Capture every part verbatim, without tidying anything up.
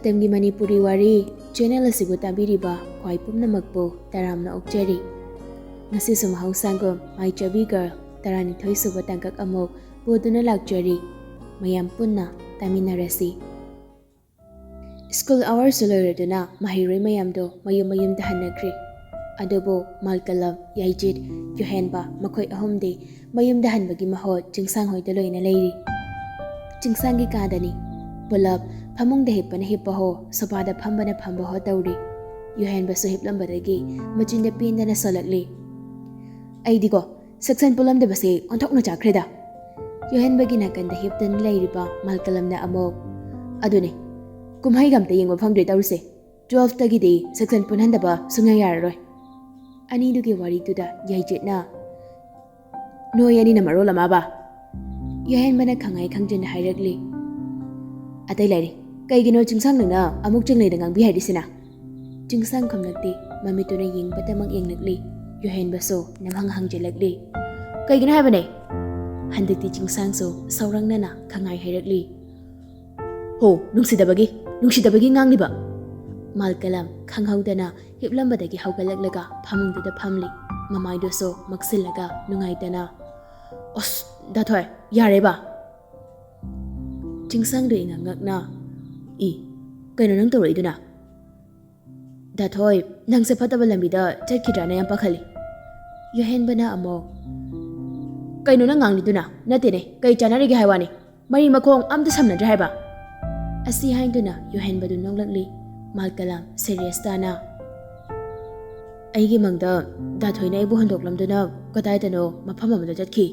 ꯃꯇꯝꯒꯤ ꯃꯅꯤꯄꯨꯔꯤ ꯋꯥꯔꯤ ꯆꯦꯅꯦꯜ ꯑꯁꯤꯕꯨ ꯇꯥꯕꯤꯔꯤꯕ ꯈ꯭ꯋꯥꯏ ꯄꯨꯝꯅꯃꯛꯄꯨ ꯇꯔꯥꯝꯅ ꯑꯣꯛꯆꯔꯤ꯫ ꯉꯁꯤꯁꯨ ꯃꯍꯧꯁꯥꯒꯨꯝ ꯃꯥꯏꯆꯕꯤ ꯒꯔꯜ ꯇꯔꯥꯅꯤꯊꯣꯏ ꯁꯨꯕ ꯇꯥꯡꯀꯛ ꯑꯃꯨꯛ ꯄꯨꯗꯨꯅ ꯂꯥꯛꯆꯔꯤ꯫ ꯃꯌꯥꯝ ꯄꯨꯟꯅ ꯇꯥꯃꯤꯟꯅꯔꯁꯤ꯫ ꯁ꯭ꯀꯨꯜ ꯑꯋꯥꯔꯁꯨ ꯂꯣꯏꯔꯗꯨꯅ ꯃꯍꯩꯔꯣꯏ ꯃꯌꯥꯝꯗꯣ ꯃꯌꯨꯝ ꯃꯌꯨꯝꯗ ꯍꯟꯅꯈ꯭ꯔꯦ꯫ ꯑꯗꯨꯕꯨ ꯃꯥꯜꯀꯂꯝ, ꯌꯥꯏꯖꯤꯠ, ꯌꯨꯍꯦꯟꯕ ꯃꯈꯣꯏ ꯑꯍꯨꯝꯗꯤ ꯃꯌꯨꯝꯗ ꯍꯟꯕꯒꯤ ꯃꯍꯨꯠ ꯆꯤꯡꯁꯥꯡ ꯍꯣꯏꯗ ꯂꯣꯏꯅ ꯂꯩꯔꯤ꯫ ꯆꯤꯡꯁꯥꯡꯒꯤ ꯀꯥꯗꯅꯤ꯫ ꯄꯨꯂꯞ ꯐꯃꯨꯡꯗ ꯍꯤꯞꯄꯅ ꯍꯤꯞꯄ ꯍꯣ, ꯁꯣꯐꯥꯗ ꯐꯝꯕꯅ ꯐꯝꯕ ꯍꯣ ꯇꯧꯔꯤ꯫ ꯌꯨꯍꯦꯟꯕꯁꯨ ꯍꯤꯞꯂꯝꯕꯗꯒꯤ ꯃꯆꯤꯟꯗ ꯄꯦꯟꯗꯅ ꯁꯣꯜꯂꯛꯂꯤ꯫ ꯑꯩꯗꯤꯀꯣ, ꯁꯦꯛꯁꯟ ꯄꯨꯜꯂꯝꯗꯕꯁꯦ ꯑꯣꯟꯊꯣꯛꯅ ꯆꯥꯛꯈ꯭ꯔꯦꯗ꯫ ꯌꯨꯍꯦꯟꯕꯒꯤ ꯅꯥꯀꯟꯗ ꯍꯤꯞꯇꯨꯅ ꯂꯩꯔꯤꯕ ꯃꯥꯜꯀꯂꯝꯅ ꯑꯃꯨꯛ, "ꯑꯗꯨꯅꯦ, ꯀꯨꯝꯍꯩꯒ ꯑꯝꯇ ꯌꯦꯡꯕ ꯐꯪꯗ꯭ꯔꯦ ꯇꯧꯔꯤꯁꯦ꯫ ꯇꯨꯋꯦꯜꯐꯇꯒꯤꯗꯤ ꯁꯦꯛꯁꯟ ꯄꯨꯟꯍꯟꯗꯕ ꯁꯨꯡꯌꯥ ꯌꯥꯔꯔꯣꯏ꯫" ꯑꯅꯤꯗꯨꯒꯤ ꯋꯥꯔꯤꯗꯨꯗ ꯌꯥꯏꯖꯤꯠꯅ, "ꯅꯣꯏ ꯑꯅꯤꯅ ꯃꯔꯣꯜ ꯑꯃꯕ?" ꯌꯨꯍꯦꯟꯕꯅ ꯈꯪꯉꯥꯏ ꯈꯪꯖꯤꯟꯅ ꯍꯥꯏꯔꯛꯂꯤ꯫ "ꯑꯇꯩ ꯂꯩꯔꯤ꯫ ꯀꯩꯒꯤꯅꯣ ꯆꯤꯡꯁꯥꯡ ꯅꯪꯅ ꯑꯃꯨꯛ ꯆꯤꯡꯂꯩꯗ ꯉꯥꯡꯕꯤ ꯍꯥꯏꯔꯤꯁꯤꯅ?" ꯆꯤꯡꯁꯥꯡ ꯈꯨꯝꯂꯛꯇꯦ꯫ ꯃꯃꯤꯠꯇꯨꯅ ꯌꯦꯡꯕꯇꯃꯛ ꯌꯦꯡꯂꯛꯂꯤ꯫ ꯌꯨꯍꯦꯟꯕꯁꯨ ꯅꯝꯍꯪ ꯍꯪꯖꯤꯜꯂꯛꯂꯤ꯫ "ꯀꯩꯒꯤꯅꯣ ꯍꯥꯏꯕꯅꯦ?" ꯍꯟꯗꯛꯇꯤ ꯆꯤꯡꯁꯥꯡꯁꯨ ꯁꯧꯔꯪꯅꯅ ꯈꯪꯉꯥꯏ ꯍꯥꯏꯔꯛꯂꯤ꯫ "ꯍꯣ, ꯅꯨꯡꯁꯤꯗꯕꯒꯤ, ꯅꯨꯡꯁꯤꯗꯕꯒꯤ ꯉꯥꯡꯂꯤꯕ?" ꯃꯥꯜꯀꯂꯝ ꯈꯪꯍꯧꯗꯅ ꯍꯤꯞꯂꯝꯕꯗꯒꯤ ꯍꯧꯒꯠꯂꯛꯂꯒ ꯐꯃꯨꯡꯗꯨꯗ ꯐꯝꯂꯤ꯫ ꯃꯃꯥꯏꯗꯨꯁꯨ ꯃꯛꯁꯤꯜꯂꯒ ꯅꯨꯡꯉꯥꯏꯇꯅ, "ꯑꯁ, ꯗꯥꯊꯣꯏ, ꯌꯥꯔꯦꯕ?" ꯆꯤꯡꯁꯥꯡꯗꯨ ꯏꯉꯛ ꯉꯛꯅ, "ꯏ, ꯀꯩꯅꯣ ꯅꯪ ꯇꯧꯔꯛꯏꯗꯨꯅ?" "ꯗꯥꯊꯣꯏ, ꯅꯪꯁꯦ ꯐꯠꯇꯕ ꯂꯝꯕꯤꯗ ꯆꯠꯈꯤꯗ꯭ꯔꯥꯅ ꯌꯥꯝ ꯄꯥꯈꯠꯂꯤ꯫" ꯌꯨꯍꯦꯟꯕꯅ ꯑꯃꯨꯛ, "ꯀꯩꯅꯣ ꯅꯪ ꯉꯥꯡꯂꯤꯗꯨꯅ? ꯅꯠꯇꯦꯅꯦ, ꯀꯩ ꯆꯥꯟꯅꯔꯤꯒꯦ ꯍꯥꯏ ꯋꯥꯅꯤ? ꯃꯔꯤ ꯃꯈꯣꯡ ꯑꯝꯇ ꯁꯝꯅꯗ꯭ꯔꯦ ꯍꯥꯏꯕ?" ꯑꯁꯤ ꯍꯥꯏꯗꯨꯅ ꯌꯨꯍꯦꯟꯕꯗꯨ ꯅꯣꯛꯂꯛꯂꯤ꯫ ꯃꯥꯜꯀꯂꯝ ꯁꯦꯔꯤꯌꯁ ꯇꯥꯅ, "ꯑꯩꯒꯤ ꯃꯪꯗ ꯗꯥꯊꯣꯏꯅ ꯑꯩꯕꯨ ꯍꯨꯟꯗꯣꯛꯂꯝꯗꯨꯅ ꯀꯗꯥꯏꯗꯅꯣ ꯃꯐꯝ ꯑꯃꯗ ꯆꯠꯈꯤ꯫"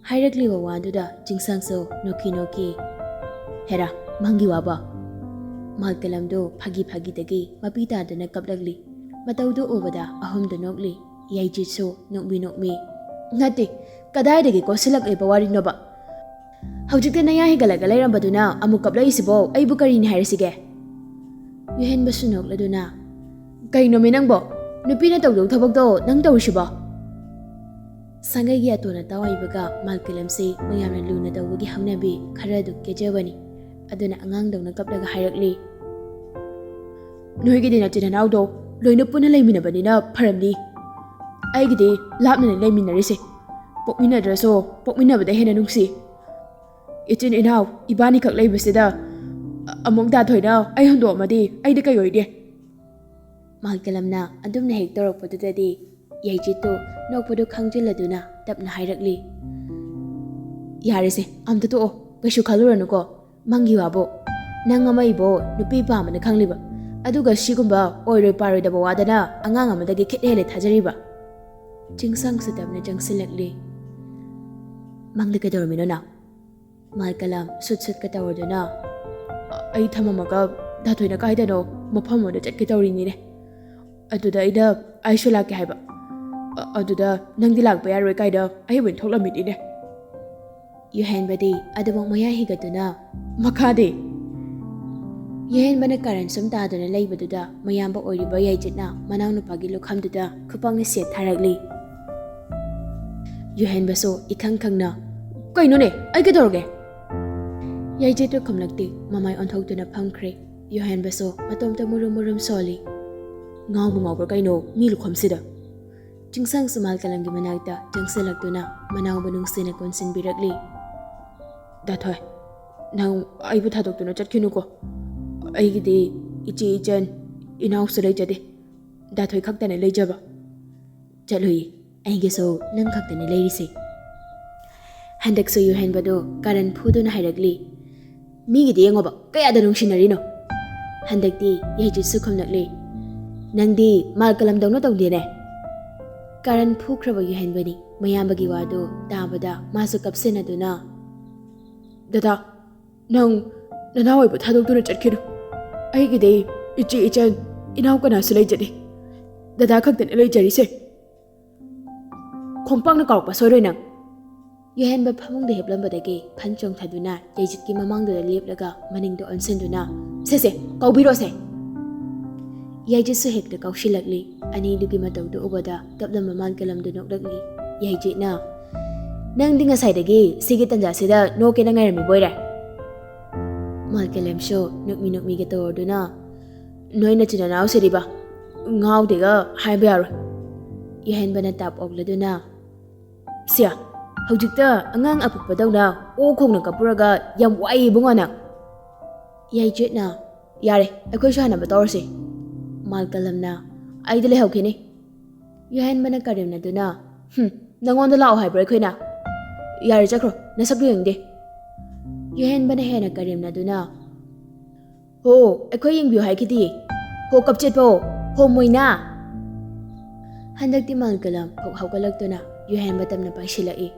ꯍꯥꯏꯔꯛꯂꯤꯕ ꯋꯥꯗꯨꯗ ꯆꯤꯡꯁꯥꯡꯁꯨ ꯅꯣꯛꯈꯤ ꯅꯣꯛꯈꯤ꯫ "ꯍꯦꯔꯥ, ꯃꯪꯒꯤ ꯋꯥꯕ?" ꯃꯥꯜꯀꯂꯝꯗꯨ ꯐꯥꯒꯤ ꯐꯥꯒꯤꯗꯒꯤ ꯃꯄꯤ ꯇꯥꯗꯨꯅ ꯀꯞꯂꯛꯂꯤ꯫ ꯃꯇꯧꯗꯨ ꯎꯕꯗ ꯑꯍꯨꯝꯗꯨ ꯅꯣꯛꯂꯤ꯫ ꯌꯥꯏꯖꯤꯠꯁꯨ ꯅꯣꯛꯃꯤ ꯅꯣꯛꯃꯤ, "ꯅꯠꯇꯦ, ꯀꯗꯥꯏꯗꯒꯤ ꯀꯣꯠꯁꯤꯜꯂꯛꯂꯤꯕ ꯋꯥꯔꯤꯅꯣꯕ? ꯍꯧꯖꯤꯛꯇ ꯅꯌꯥ ꯍꯤꯒꯠꯂꯒ ꯂꯩꯔꯝꯕꯗꯨꯅ ꯑꯃꯨꯛ ꯀꯞꯂꯛꯏꯁꯤꯕꯣ? ꯑꯩꯕꯨ ꯀꯔꯤꯅꯤ ꯍꯥꯏꯔꯁꯤꯒꯦ?" ꯌꯨꯍꯦꯟꯕꯁꯨ ꯅꯣꯛꯂꯗꯨꯅ, "ꯀꯩꯅꯣꯃꯤ ꯅꯪꯕꯣ? ꯅꯨꯄꯤꯅ ꯇꯧꯗꯧ ꯊꯕꯛꯇꯣ ꯅꯪ ꯇꯧꯔꯤꯁꯤꯕꯣ?" ꯁꯥꯒꯩꯒꯤ ꯑꯇꯣꯟ ꯑꯇꯥꯎ ꯑꯣꯏꯕꯒ ꯃꯥꯜꯀꯂꯝꯁꯤ ꯃꯌꯥꯝꯅ ꯂꯨꯅ ꯇꯧꯕꯒꯤ ꯍꯧꯅꯕꯤ ꯈꯔ ꯑꯗꯨ ꯀꯦꯖꯕꯅꯤ꯫ ꯑꯗꯨꯅ ꯑꯉꯥꯡꯗꯧꯅ ꯀꯞꯂꯒ ꯍꯥꯏꯔꯛꯂꯤ, "ꯅꯣꯏꯒꯤꯗꯤ ꯅꯆꯤꯟ ꯅꯅꯥꯎꯗꯣ ꯂꯣꯏꯅ ꯄꯨꯟꯅ ꯂꯩꯃꯤꯟꯅꯕꯅꯤꯅ ꯐꯔꯝꯅꯤ꯫ ꯑꯩꯒꯤꯗꯤ ꯂꯥꯞꯅꯅ ꯂꯩꯃꯤꯟꯅꯔꯤꯁꯦ꯫ ꯄꯣꯛꯃꯤꯟꯅꯗ꯭ꯔꯁꯨ ꯄꯣꯛꯃꯤꯟꯅꯕꯗ ꯍꯦꯟꯅ ꯅꯨꯡꯁꯤ꯫ ꯏꯆꯤꯟ ꯏꯅꯥꯎ ꯏꯕꯥꯅꯤꯈꯛ ꯂꯩꯕꯁꯤꯗ ꯑ-, ꯑꯃꯨꯛ ꯗꯥ ꯊꯣꯏꯅ ꯑꯩ ꯍꯨꯟꯗꯣꯛꯑꯝꯃꯗꯤ ꯑꯩꯗꯤ ꯀꯩ ꯑꯣꯏꯅꯤ?" ꯃꯥꯜꯀꯂꯝꯅ ꯑꯗꯨꯝꯅ ꯍꯦꯛ ꯇꯧꯔꯛꯄꯗꯨꯗꯗꯤ ꯌꯥꯏꯖꯤꯠꯇꯨ ꯅꯣꯛꯄꯗꯨ ꯈꯪꯖꯤꯜꯂꯗꯨꯅ ꯇꯞꯅ ꯍꯥꯏꯔꯛꯂꯤ, "ꯌꯥꯔꯦꯁꯦ, ꯑꯝꯇ ꯇꯣꯛꯑꯣ, ꯀꯩꯁꯨ ꯈꯜꯂꯨꯔꯅꯨꯀꯣ꯫ ꯃꯪꯒꯤ ꯋꯥꯕꯨ꯫ ꯅꯪ ꯑꯃ ꯏꯕꯣ ꯅꯨꯄꯤ ꯄꯥꯝꯕꯅ ꯈꯪꯂꯤꯕ, ꯑꯗꯨꯒ ꯁꯤꯒꯨꯝꯕ ꯑꯣꯏꯔꯣꯏ ꯄꯥꯔꯣꯏꯗꯕ ꯋꯥꯗꯅ ꯑꯉꯥꯡ ꯑꯃꯗꯒꯤ ꯈꯤꯠ ꯍꯦꯜꯂꯦ ꯊꯥꯖꯔꯤꯕ?" ꯆꯤꯡꯁꯥꯡꯁꯨ ꯇꯞꯅ ꯆꯪꯁꯤꯜꯂꯛꯂꯤ꯫ "ꯃꯪꯗ ꯀꯩꯗꯧꯔꯝꯃꯤꯅꯣ ꯅꯪ?" ꯃꯥꯜꯀꯂꯝ ꯁꯨꯠ ꯁꯨꯠꯀ ꯇꯧꯔꯗꯨꯅ, "ꯑꯩ ꯊꯝꯃꯝꯃꯒ ꯗꯥ ꯊꯣꯏꯅ ꯀꯥꯏꯗꯅꯣ ꯃꯐꯝ ꯑꯃꯗ ꯆꯠꯀꯦ ꯇꯧꯔꯤꯅꯤꯅꯦ꯫ ꯑꯗꯨꯗ ꯑꯩꯅ ꯑꯩꯁꯨ ꯂꯥꯛꯀꯦ ꯍꯥꯏꯕ꯫ ꯑ-, ꯑꯗꯨꯗ ꯅꯪꯗꯤ ꯂꯥꯛꯄ ꯌꯥꯔꯣꯏ ꯀꯥꯏꯅ ꯑꯩ ꯑꯣꯏꯅ ꯊꯣꯛꯂꯝꯃꯤꯅꯤꯅꯦ꯫" ꯌꯨꯍꯦꯟꯕꯗꯤ ꯑꯗꯨꯃꯛ ꯃꯌꯥ ꯍꯤꯒꯠꯇꯨꯅ, "ꯃꯈꯥꯗꯤ?" ꯌꯨꯍꯦꯟꯕꯅ ꯀꯥꯔꯟ ꯁꯨꯝ ꯇꯥꯗꯨꯅ ꯂꯩꯕꯗꯨꯗ ꯃꯌꯥꯝꯕ ꯑꯣꯏꯔꯤꯕ ꯌꯥꯏꯖꯤꯠꯅ ꯃꯅꯥꯎꯅꯨꯄꯥꯒꯤ ꯂꯨꯈꯝꯗꯨꯗ ꯈꯨꯄꯥꯛꯅ ꯁꯦꯠ ꯊꯥꯔꯛꯂꯤ꯫ ꯌꯨꯍꯦꯟꯕꯁꯨ ꯏꯈꯪ ꯈꯪꯅ, "ꯀꯩꯅꯣꯅꯦ, ꯑꯩ ꯀꯩꯗꯧꯔꯒꯦ?" ꯌꯥꯏꯖꯤꯠꯇꯨ ꯈꯨꯝꯂꯛꯇꯦ, ꯃꯃꯥꯏ ꯑꯣꯟꯊꯣꯛꯇꯨꯅ ꯐꯝꯈ꯭ꯔꯦ꯫ ꯌꯨꯍꯦꯟꯕꯁꯨ ꯃꯇꯣꯝꯇ ꯃꯨꯔꯨꯝ ꯃꯨꯔꯨꯝ ꯁꯣꯜꯂꯤ꯫ "ꯉꯥꯎꯕ ꯉꯥꯎꯕ꯭ꯔꯥ ꯀꯩꯅꯣ ꯃꯤ ꯂꯨꯈꯝꯁꯤꯗ?" ꯆꯤꯡꯁꯥꯡꯁꯨ ꯃꯥꯜꯀꯂꯝꯒꯤ ꯃꯅꯥꯛꯇ ꯆꯪꯁꯤꯜꯂꯛꯇꯨꯅ ꯃꯅꯥꯎꯕꯨ ꯅꯨꯡꯁꯤꯅ ꯀꯣꯟꯁꯤꯟꯕꯤꯔꯛꯂꯤ꯫ "ꯗꯥ ꯊꯣꯏ, ꯅꯪ ꯑꯩꯕꯨ ꯊꯥꯗꯣꯛꯇꯨꯅ ꯆꯠꯈꯤꯅꯨꯀꯣ꯫ ꯑꯩꯒꯤꯗꯤ ꯏꯆꯦ ꯏꯆꯟ ꯏꯅꯥꯎꯁꯨ ꯂꯩꯖꯗꯦ꯫ ꯗꯥ ꯊꯣꯏ ꯈꯛꯇꯅꯦ ꯂꯩꯖꯕ꯫ ꯆꯠꯂꯨꯏ, ꯑꯩꯒꯤꯁꯨ ꯅꯪ ꯈꯛꯇꯅꯦ ꯂꯩꯔꯤꯁꯦ꯫" ꯍꯟꯗꯛꯁꯨ ꯌꯨꯍꯦꯟꯕꯗꯣ ꯀꯥꯔꯟ ꯐꯨꯗꯨꯅ ꯍꯥꯏꯔꯛꯂꯤ, "ꯃꯤꯒꯤꯗꯤ ꯌꯦꯡꯉꯣꯕ, ꯀꯌꯥꯗ ꯅꯨꯡꯁꯤꯅꯔꯤꯅꯣ?" ꯍꯟꯗꯛꯇꯤ ꯌꯥꯏꯖꯤꯠꯁꯨ ꯈꯨꯝꯂꯛꯂꯤ, "ꯅꯪꯗꯤ ꯃꯥꯜꯀꯂꯝꯗꯧꯅ ꯇꯧꯗꯦꯅꯦ꯫" ꯀꯥꯔꯟ ꯐꯨꯈ꯭ꯔꯕ ꯌꯨꯍꯦꯟꯕꯅꯤ꯫ ꯃꯌꯥꯝꯕꯒꯤ ꯋꯥꯗꯨ ꯇꯥꯕꯗ ꯃꯥꯁꯨ ꯀꯞꯁꯤꯟꯅꯗꯨꯅ, "ꯗꯗꯥ, ꯅꯪ ꯅꯅꯥꯎ ꯑꯣꯏꯕ ꯊꯥꯗꯣꯛꯇꯨꯅ ꯆꯠꯈꯤꯅꯨ꯫ ꯑꯩꯒꯤꯗꯤ ꯏꯆꯦ ꯏꯆꯟ ꯏꯅꯥꯎ ꯀꯅꯥꯁꯨ ꯂꯩꯖꯗꯦ꯫ ꯗꯗꯥ ꯈꯛꯇꯅꯦ ꯂꯩꯖꯔꯤꯁꯦ꯫ ꯈꯣꯡꯄꯥꯛꯅ ꯀꯥꯎꯔꯛꯄ ꯁꯣꯏꯔꯣꯏ ꯅꯪ꯫" ꯌꯨꯍꯦꯟꯕ ꯐꯃꯨꯡꯗ ꯍꯤꯞꯂꯝꯕꯗꯒꯤ ꯐꯟ ꯆꯣꯡꯊꯗꯨꯅ ꯌꯥꯏꯖꯤꯠꯀꯤ ꯃꯃꯥꯡꯗꯨꯗ ꯂꯦꯞꯂꯒ ꯃꯅꯤꯡꯗ ꯑꯣꯟꯁꯤꯟꯗꯨꯅ, "ꯁꯦ ꯁꯦ, ꯀꯥꯎꯕꯤꯔꯣꯁꯦ꯫" ꯌꯥꯏꯖꯤꯠꯁꯨ ꯍꯦꯛꯇ ꯀꯥꯎꯁꯤꯜꯂꯛꯂꯤ꯫ ꯑꯅꯤꯗꯨꯒꯤ ꯃꯇꯧꯗꯨ ꯎꯕꯗ ꯀꯞꯂꯝꯕ ꯃꯥꯟꯀꯂꯝꯗꯨ ꯅꯣꯛꯂꯛꯂꯤ꯫ ꯌꯥꯏꯖꯤꯠꯅ, "ꯅꯪꯗꯤ ꯉꯁꯥꯏꯗꯒꯤ ꯁꯤꯒꯤ ꯇꯟꯖꯥꯁꯤꯗ ꯅꯣꯛꯀꯦꯅ ꯉꯥꯏꯔꯝꯃꯤꯕꯣꯏꯔꯦ?" ꯃꯥꯜꯀꯂꯝꯁꯨ ꯅꯨꯛꯃꯤ ꯅꯨꯛꯃꯤꯒ ꯇꯧꯔꯗꯨꯅ, "ꯅꯣꯏ ꯅꯆꯤꯟ ꯅꯅꯥꯎ ꯁꯤꯗꯤꯕ ꯉꯥꯎꯗꯦꯒ ꯍꯥꯏꯕ ꯌꯥꯔꯣꯏ꯫" ꯌꯥꯍꯦꯟꯕꯅ ꯇꯥꯞ ꯑꯣꯛꯂꯗꯨꯅ, "ꯁꯤꯌꯥ, ꯍꯧꯖꯤꯛꯇ ꯑꯉꯥꯡ ꯑꯄꯤꯛꯄꯗꯧꯅ ꯑꯣ ꯈꯣꯡꯅ ꯀꯞꯄꯨꯔꯒ ꯌꯥꯝ ꯋꯥꯏ ꯏꯕꯨꯡꯉꯣ ꯅꯪ꯫" ꯌꯥꯏꯆꯦꯠꯅ, "ꯌꯥꯔꯦ, ꯑꯩꯈꯣꯏ ꯁꯥꯟꯅꯕ ꯇꯧꯔꯁꯦ꯫" ꯃꯥꯜꯀꯂꯝꯅ, "ꯑꯩꯗꯤ ꯂꯩꯍꯧꯈꯤꯅꯤ꯫" ꯌꯥꯍꯦꯟꯕꯅ ꯀꯔꯦꯝꯅꯗꯨꯅ, "ꯍꯨꯝ, ꯅꯪꯉꯣꯟꯗ ꯂꯥꯛꯑꯣ ꯍꯥꯏꯕ꯭ꯔꯣ ꯑꯩꯈꯣꯏꯅ? ꯌꯥꯔꯦ, ꯆꯠꯈ꯭ꯔꯣ, ꯅꯁꯛꯇꯨ ꯌꯦꯡꯅꯤꯡꯗꯦ꯫" ꯌꯥꯍꯦꯟꯕꯅ ꯍꯦꯟꯅ ꯀꯔꯦꯝꯅꯗꯨꯅ, "ꯍꯣ, ꯑꯩꯈꯣꯏ ꯌꯦꯡꯕꯤꯌꯨ ꯍꯥꯏꯈꯤꯗꯤ꯫ ꯍꯣ, ꯀꯞꯆꯦꯠꯄꯣ, ꯍꯣ, ꯃꯣꯏꯅꯥ!" ꯍꯟꯗꯛꯇꯤ ꯃꯥꯜꯀꯂꯝ ꯐꯨꯛ ꯍꯧꯒꯠꯂꯛꯇꯨꯅ ꯌꯥꯍꯦꯟꯕ ꯇꯝꯅ ꯄꯥꯏꯁꯤꯜꯂꯛꯏ꯫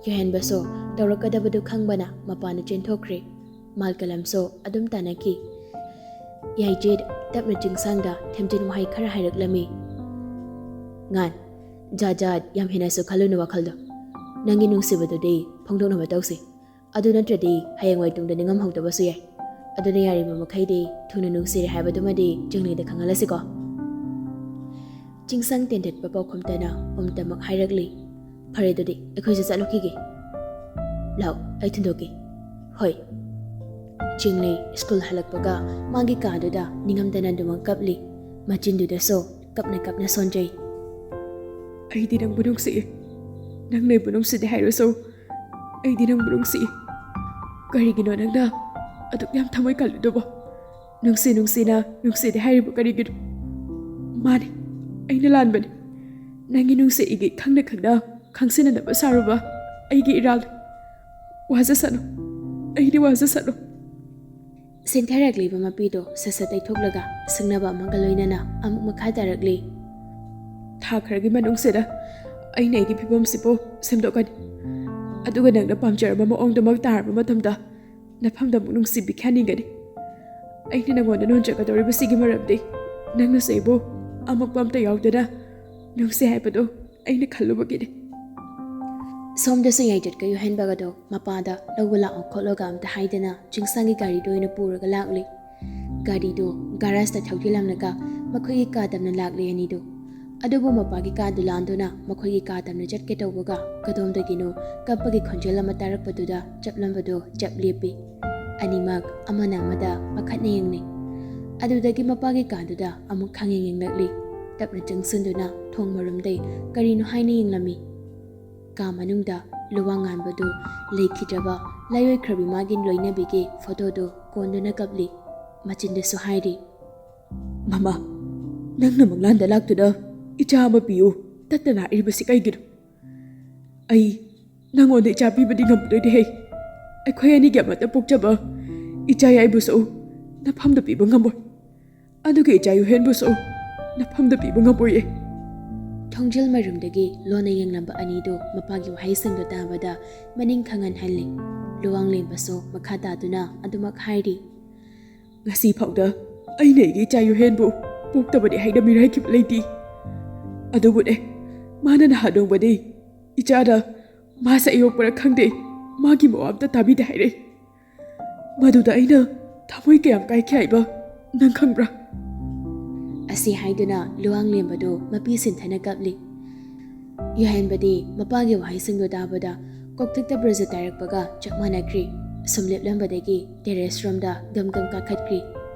ꯌꯥꯍꯦꯟꯕꯁꯨ ꯇꯧꯔꯛꯀꯗꯕꯗꯨ ꯈꯪꯕꯅ ꯃꯄꯥꯟꯗ ꯆꯦꯟꯊꯣꯛꯈ꯭ꯔꯦ꯫ ꯃꯥꯜꯀꯂꯝꯁꯨ ꯑꯗꯨꯝ ꯇꯥꯟꯅꯈꯤ꯫ ꯌꯥꯏꯆꯦꯠ ꯇꯞꯅ ꯆꯤꯡꯁꯥꯡꯗ ꯊꯦꯝꯖꯤꯟ ꯋꯥꯍꯩ ꯈꯔ ꯍꯥꯏꯔꯛꯂꯝꯃꯤ꯫ "ꯉꯥꯟ, ꯖꯥꯠ ꯖꯥꯠ ꯌꯥꯝ ꯍꯦꯟꯅꯁꯨ ꯈꯜꯂꯨꯅꯨ ꯋꯥꯈꯜꯗꯣ꯫ ꯅꯪꯒꯤ ꯅꯨꯡꯁꯤꯕꯗꯨꯗꯤ ꯐꯣꯡꯗꯣꯛꯅꯕ ꯇꯧꯁꯤ꯫ ꯑꯗꯨ ꯅꯠꯇ꯭ꯔꯗꯤ ꯍꯌꯦꯡꯋꯥꯏ ꯇꯨꯡꯗ ꯅꯤꯡꯉꯝꯍꯧꯗꯕꯁꯨ ꯌꯥꯏ꯫ ꯑꯗꯨꯅ ꯌꯥꯔꯤꯕ ꯃꯈꯩꯗꯤ ꯊꯨꯅ ꯅꯨꯡꯁꯤꯔꯦ ꯍꯥꯏꯕꯗꯨꯃꯗꯤ ꯆꯤꯡꯂꯩꯗ ꯈꯪꯍꯜꯂꯁꯤꯀꯣ꯫" ꯆꯤꯡꯁꯥꯡ ꯇꯦꯟꯊꯠꯄ ꯄꯥꯎꯈꯨꯝꯇꯅ ꯎꯝꯇꯃꯛ ꯍꯥꯏꯔꯛꯂꯤ꯫ "ꯐꯔꯦ, ꯑꯗꯨꯗꯤ ꯑꯩꯈꯣꯏꯁꯨ ꯆꯠꯂꯨꯈꯤꯒꯦ꯫ ꯂꯥꯛꯑꯣ, ꯑꯩ ꯊꯤꯟꯗꯣꯛꯀꯦ꯫" "ꯍꯣꯏ꯫" ꯆꯤꯡꯂꯩ ꯁ꯭ꯀꯨꯜ ꯍꯜꯂꯛꯄꯒ ꯃꯥꯒꯤ ꯀꯥꯗꯨꯗ ꯅꯤꯡꯉꯝꯗꯅ ꯑꯗꯨꯃꯛ ꯀꯞꯂꯤ꯫ ꯃꯆꯤꯟꯗꯨꯗꯁꯨ ꯀꯞꯅ ꯀꯞꯅ ꯁꯣꯟꯖꯩ꯫ "ꯑꯩꯗꯤ ꯅꯪꯕꯨ ꯅꯨꯡꯁꯤꯏ꯫ ꯅꯪ ꯑꯩꯕꯨ ꯅꯨꯡꯁꯤꯗꯦ ꯍꯥꯏꯔꯁꯨ, ꯑꯩꯗꯤ ꯅꯪꯕꯨ ꯅꯨꯡꯁꯤꯏ꯫ ꯀꯔꯤꯒꯤꯅꯣ ꯅꯪꯅ ꯑꯗꯨꯛ ꯌꯥꯝ ꯊꯃꯣꯏ ꯀꯜꯂꯤꯗꯨꯕꯣ? ꯅꯨꯡꯁꯤ ꯅꯨꯡꯁꯤꯅ ꯅꯨꯡꯁꯤꯗꯦ ꯍꯥꯏꯔꯤꯕ ꯀꯔꯤꯒꯤꯅꯣ? ꯃꯥꯅꯤ, ꯑꯩꯅ ꯂꯥꯟꯕꯅꯤ꯫ ꯅꯪꯒꯤ ꯅꯨꯡꯁꯤ ꯑꯩꯒꯤ ꯈꯪꯅ ꯈꯪꯅ ꯈꯪꯁꯤꯟꯅꯅꯕ ꯁꯥꯔꯨꯕ ꯑꯩꯒꯤ ꯏꯔꯥꯜ꯫ ꯋꯥꯖꯁꯅꯨ, ꯑꯩꯗꯤ ꯋꯥꯖꯁꯅꯨ꯫" ꯁꯤꯡꯊꯔꯛꯂꯤꯕ ꯃꯄꯤꯗꯣ ꯁꯠ ꯁꯠ ꯇꯩꯊꯣꯛꯂꯒ ꯁꯤꯡꯅꯕ ꯑꯃꯒ ꯂꯣꯏꯅꯅ ꯑꯃꯨꯛ ꯃꯈꯥ ꯇꯥꯔꯛꯂꯤ꯫ "ꯊꯥ ꯈꯔꯒꯤ ꯃꯅꯨꯡꯁꯤꯗ ꯑꯩꯅ ꯑꯩꯒꯤ ꯐꯤꯕꯝꯁꯤꯕꯨ ꯁꯦꯝꯗꯣꯛꯀꯅꯤ꯫ ꯑꯗꯨꯒ ꯅꯪꯅ ꯄꯥꯝꯖꯔꯕ ꯃꯑꯣꯡꯗꯃꯛ ꯇꯥꯔꯕ ꯃꯇꯝꯗ ꯅꯐꯝꯗ ꯑꯃꯨꯛ ꯅꯨꯡꯁꯤ ꯄꯤꯈ꯭ꯌꯥꯅꯤꯡꯒꯅꯤ꯫ ꯑꯩꯅ ꯅꯉꯣꯟꯗ ꯅꯣꯟꯖꯒꯗꯧꯔꯤꯕꯁꯤꯒꯤ ꯃꯔꯝꯗꯤ ꯅꯪꯅꯁꯨ ꯑꯩꯕꯨ ꯑꯃꯛꯄ ꯑꯝꯇ ꯌꯥꯎꯗꯅ ꯅꯨꯡꯁꯤ ꯍꯥꯏꯕꯗꯨ ꯑꯩꯅ ꯈꯜꯂꯨꯕꯒꯤꯅꯤ꯫" ꯁꯣꯝꯗꯁꯨ ꯌꯥꯏꯆꯠꯀ ꯌꯥꯍꯦꯟꯕꯒꯗꯣ ꯃꯄꯥꯗ ꯂꯧꯕ ꯂꯥꯛꯑꯣ ꯈꯣꯠꯂꯣꯒ ꯑꯝꯇ ꯍꯥꯏꯗꯅ ꯆꯤꯡꯁꯥꯡꯒꯤ ꯒꯥꯔꯤꯗꯣ ꯑꯣꯏꯅ ꯄꯨꯔꯒ ꯂꯥꯛꯂꯤ꯫ ꯒꯥꯔꯤꯗꯣ ꯒꯥꯔꯥꯖꯇ ꯊꯧꯖꯤꯜꯂꯝꯂꯒ ꯃꯈꯣꯏꯒꯤ ꯀꯥ ꯇꯝꯅ ꯂꯥꯛꯂꯤ ꯑꯅꯤꯗꯨ꯫ ꯑꯗꯨꯕꯨ ꯃꯄꯥꯒꯤ ꯀꯥꯗꯨ ꯂꯥꯟꯗꯨꯅ ꯃꯈꯣꯏꯒꯤ ꯀꯥ ꯇꯝꯅ ꯆꯠꯀꯦ ꯇꯧꯕꯒ ꯀꯗꯣꯝꯗꯒꯤꯅꯣ ꯀꯞꯄꯒꯤ ꯈꯣꯟꯖꯦꯜ ꯑꯃ ꯇꯥꯔꯛꯄꯗꯨꯗ ꯆꯞꯂꯝꯕꯗꯣ ꯆꯞ ꯂꯦꯞꯄꯤ꯫ ꯑꯅꯤꯃꯛ ꯑꯃꯅ ꯑꯃꯗ ꯄꯥꯈꯠꯅ ꯌꯦꯡꯂꯤ꯫ ꯑꯗꯨꯗꯒꯤ ꯃꯄꯥꯒꯤ ꯀꯥꯗꯨꯗ ꯑꯃꯨꯛ ꯈꯪꯌꯦꯡ ꯌꯦꯡꯂꯛꯂꯤ꯫ ꯇꯞꯅ ꯆꯪꯁꯤꯟꯗꯨꯅ ꯊꯣꯡ ꯃꯔꯨꯝꯗꯩ ꯀꯔꯤꯅꯣ ꯍꯥꯏꯅ ꯌꯦꯡꯂꯝꯃꯤ꯫ ꯀꯥ ꯃꯅꯨꯡꯗ ꯂꯨꯋꯥꯡ ꯉꯥꯟꯕꯗꯨ ꯂꯩꯈꯤꯗ꯭ꯔꯕ ꯂꯥꯏꯑꯣꯏꯈ꯭ꯔꯕꯤ ꯃꯥꯒꯤ ꯂꯣꯏꯅꯕꯤꯒꯤ ꯐꯣꯇꯣꯗꯨ ꯀꯣꯟꯗꯨꯅ ꯀꯞꯂꯤ꯫ ꯃꯆꯤꯟꯗꯁꯨ ꯍꯥꯏꯔꯤ, "ꯃꯃꯥ, ꯅꯪꯅ ꯃꯪꯂꯥꯟꯗ ꯂꯥꯛꯇꯨꯅ ꯏꯆꯥ ꯑꯃ ꯄꯤꯌꯨ ꯇꯠꯇꯅ ꯍꯥꯏꯔꯤꯕꯁꯤ ꯀꯩꯒꯤꯅꯣ? ꯑꯩ ꯅꯪꯉꯣꯟꯗ ꯏꯆꯥ ꯄꯤꯕꯗꯤ ꯉꯝꯃꯔꯣꯏꯅꯦꯍꯦ꯫ ꯑꯩꯈꯣꯏ ꯑꯅꯤꯒꯤ ꯑꯃꯠꯇ ꯄꯣꯛꯆꯕ ꯏꯆꯥ ꯌꯥꯏꯕꯨꯁꯨ ꯅꯐꯝꯗ ꯄꯤꯕ ꯉꯝꯃꯣꯏ꯫ ꯑꯗꯨꯒ ꯏꯆꯥ ꯌꯨꯍꯦꯟꯕꯨꯁꯨ ꯅꯐꯝꯗ ꯄꯤꯕ ꯉꯝꯃꯣꯏꯌꯦ꯫" ꯊꯣꯡꯖꯤꯜ ꯃꯔꯨꯝꯗꯒꯤ ꯂꯣꯟꯅ ꯌꯦꯡꯂꯝꯕ ꯑꯅꯤꯗꯨ ꯃꯄꯥꯒꯤ ꯋꯥꯍꯩꯁꯤꯡꯗꯨ ꯇꯥꯕꯗ ꯃꯅꯤꯡ ꯈꯪꯍꯟꯍꯜꯂꯤ꯫ ꯂꯨꯋꯥꯡꯂꯦꯝꯕꯁꯨ ꯃꯈꯥ ꯇꯥꯗꯨꯅ ꯑꯗꯨꯃꯛ ꯍꯥꯏꯔꯤ꯫ "ꯉꯁꯤ ꯐꯥꯎꯗ ꯑꯩꯅ ꯑꯩꯒꯤ ꯏꯆꯥ ꯌꯨꯍꯦꯟꯕꯨ ꯄꯣꯛꯇꯕꯅꯤ ꯍꯥꯏꯅ ꯃꯤꯔꯥꯏꯈꯤꯕ ꯂꯩꯇꯦ꯫ ꯑꯗꯨꯕꯨꯅꯦ, ꯃꯥꯅ ꯅꯍꯥꯟ ꯅꯣꯡꯃꯗꯤ ꯏꯆꯥꯅ ꯃꯥꯁꯦ ꯑꯩ ꯌꯣꯛꯄꯔ ꯈꯪꯗꯦ, ꯃꯥꯒꯤ ꯃꯋꯥ ꯑꯝꯇ ꯇꯥꯕꯤꯗꯦ ꯍꯥꯏꯔꯛꯏ꯫ ꯃꯗꯨꯗ ꯑꯩꯅ ꯊꯃꯣꯏ ꯀꯌꯥꯝ ꯀꯥꯏꯈꯤ ꯍꯥꯏꯕ ꯅꯪ ꯈꯪꯕ꯭ꯔꯥ?" ꯑꯁꯤ ꯍꯥꯏꯗꯨꯅ ꯂꯨꯋꯥꯡꯂꯦꯝꯕꯗꯨ ꯃꯄꯤ ꯁꯤꯟꯊꯅ ꯀꯞꯂꯤ꯫ ꯌꯨꯍꯦꯟꯕꯗꯤ ꯃꯄꯥꯒꯤ ꯋꯥꯍꯩꯁꯤꯡꯗꯨ ꯇꯥꯕꯗ ꯀꯣꯛꯊꯛꯇ ꯕ꯭ꯔꯖ ꯇꯥꯔꯛꯄꯒ ꯆꯞ ꯃꯥꯟꯅꯈ꯭ꯔꯤ꯫ ꯁꯨꯝ ꯂꯦꯞꯂꯝꯕꯗꯒꯤ ꯇꯦꯔꯦꯁ ꯔꯣꯝꯗ ꯒꯝ ꯒꯝ ꯀꯥꯈꯠꯈ꯭ꯔꯤ꯫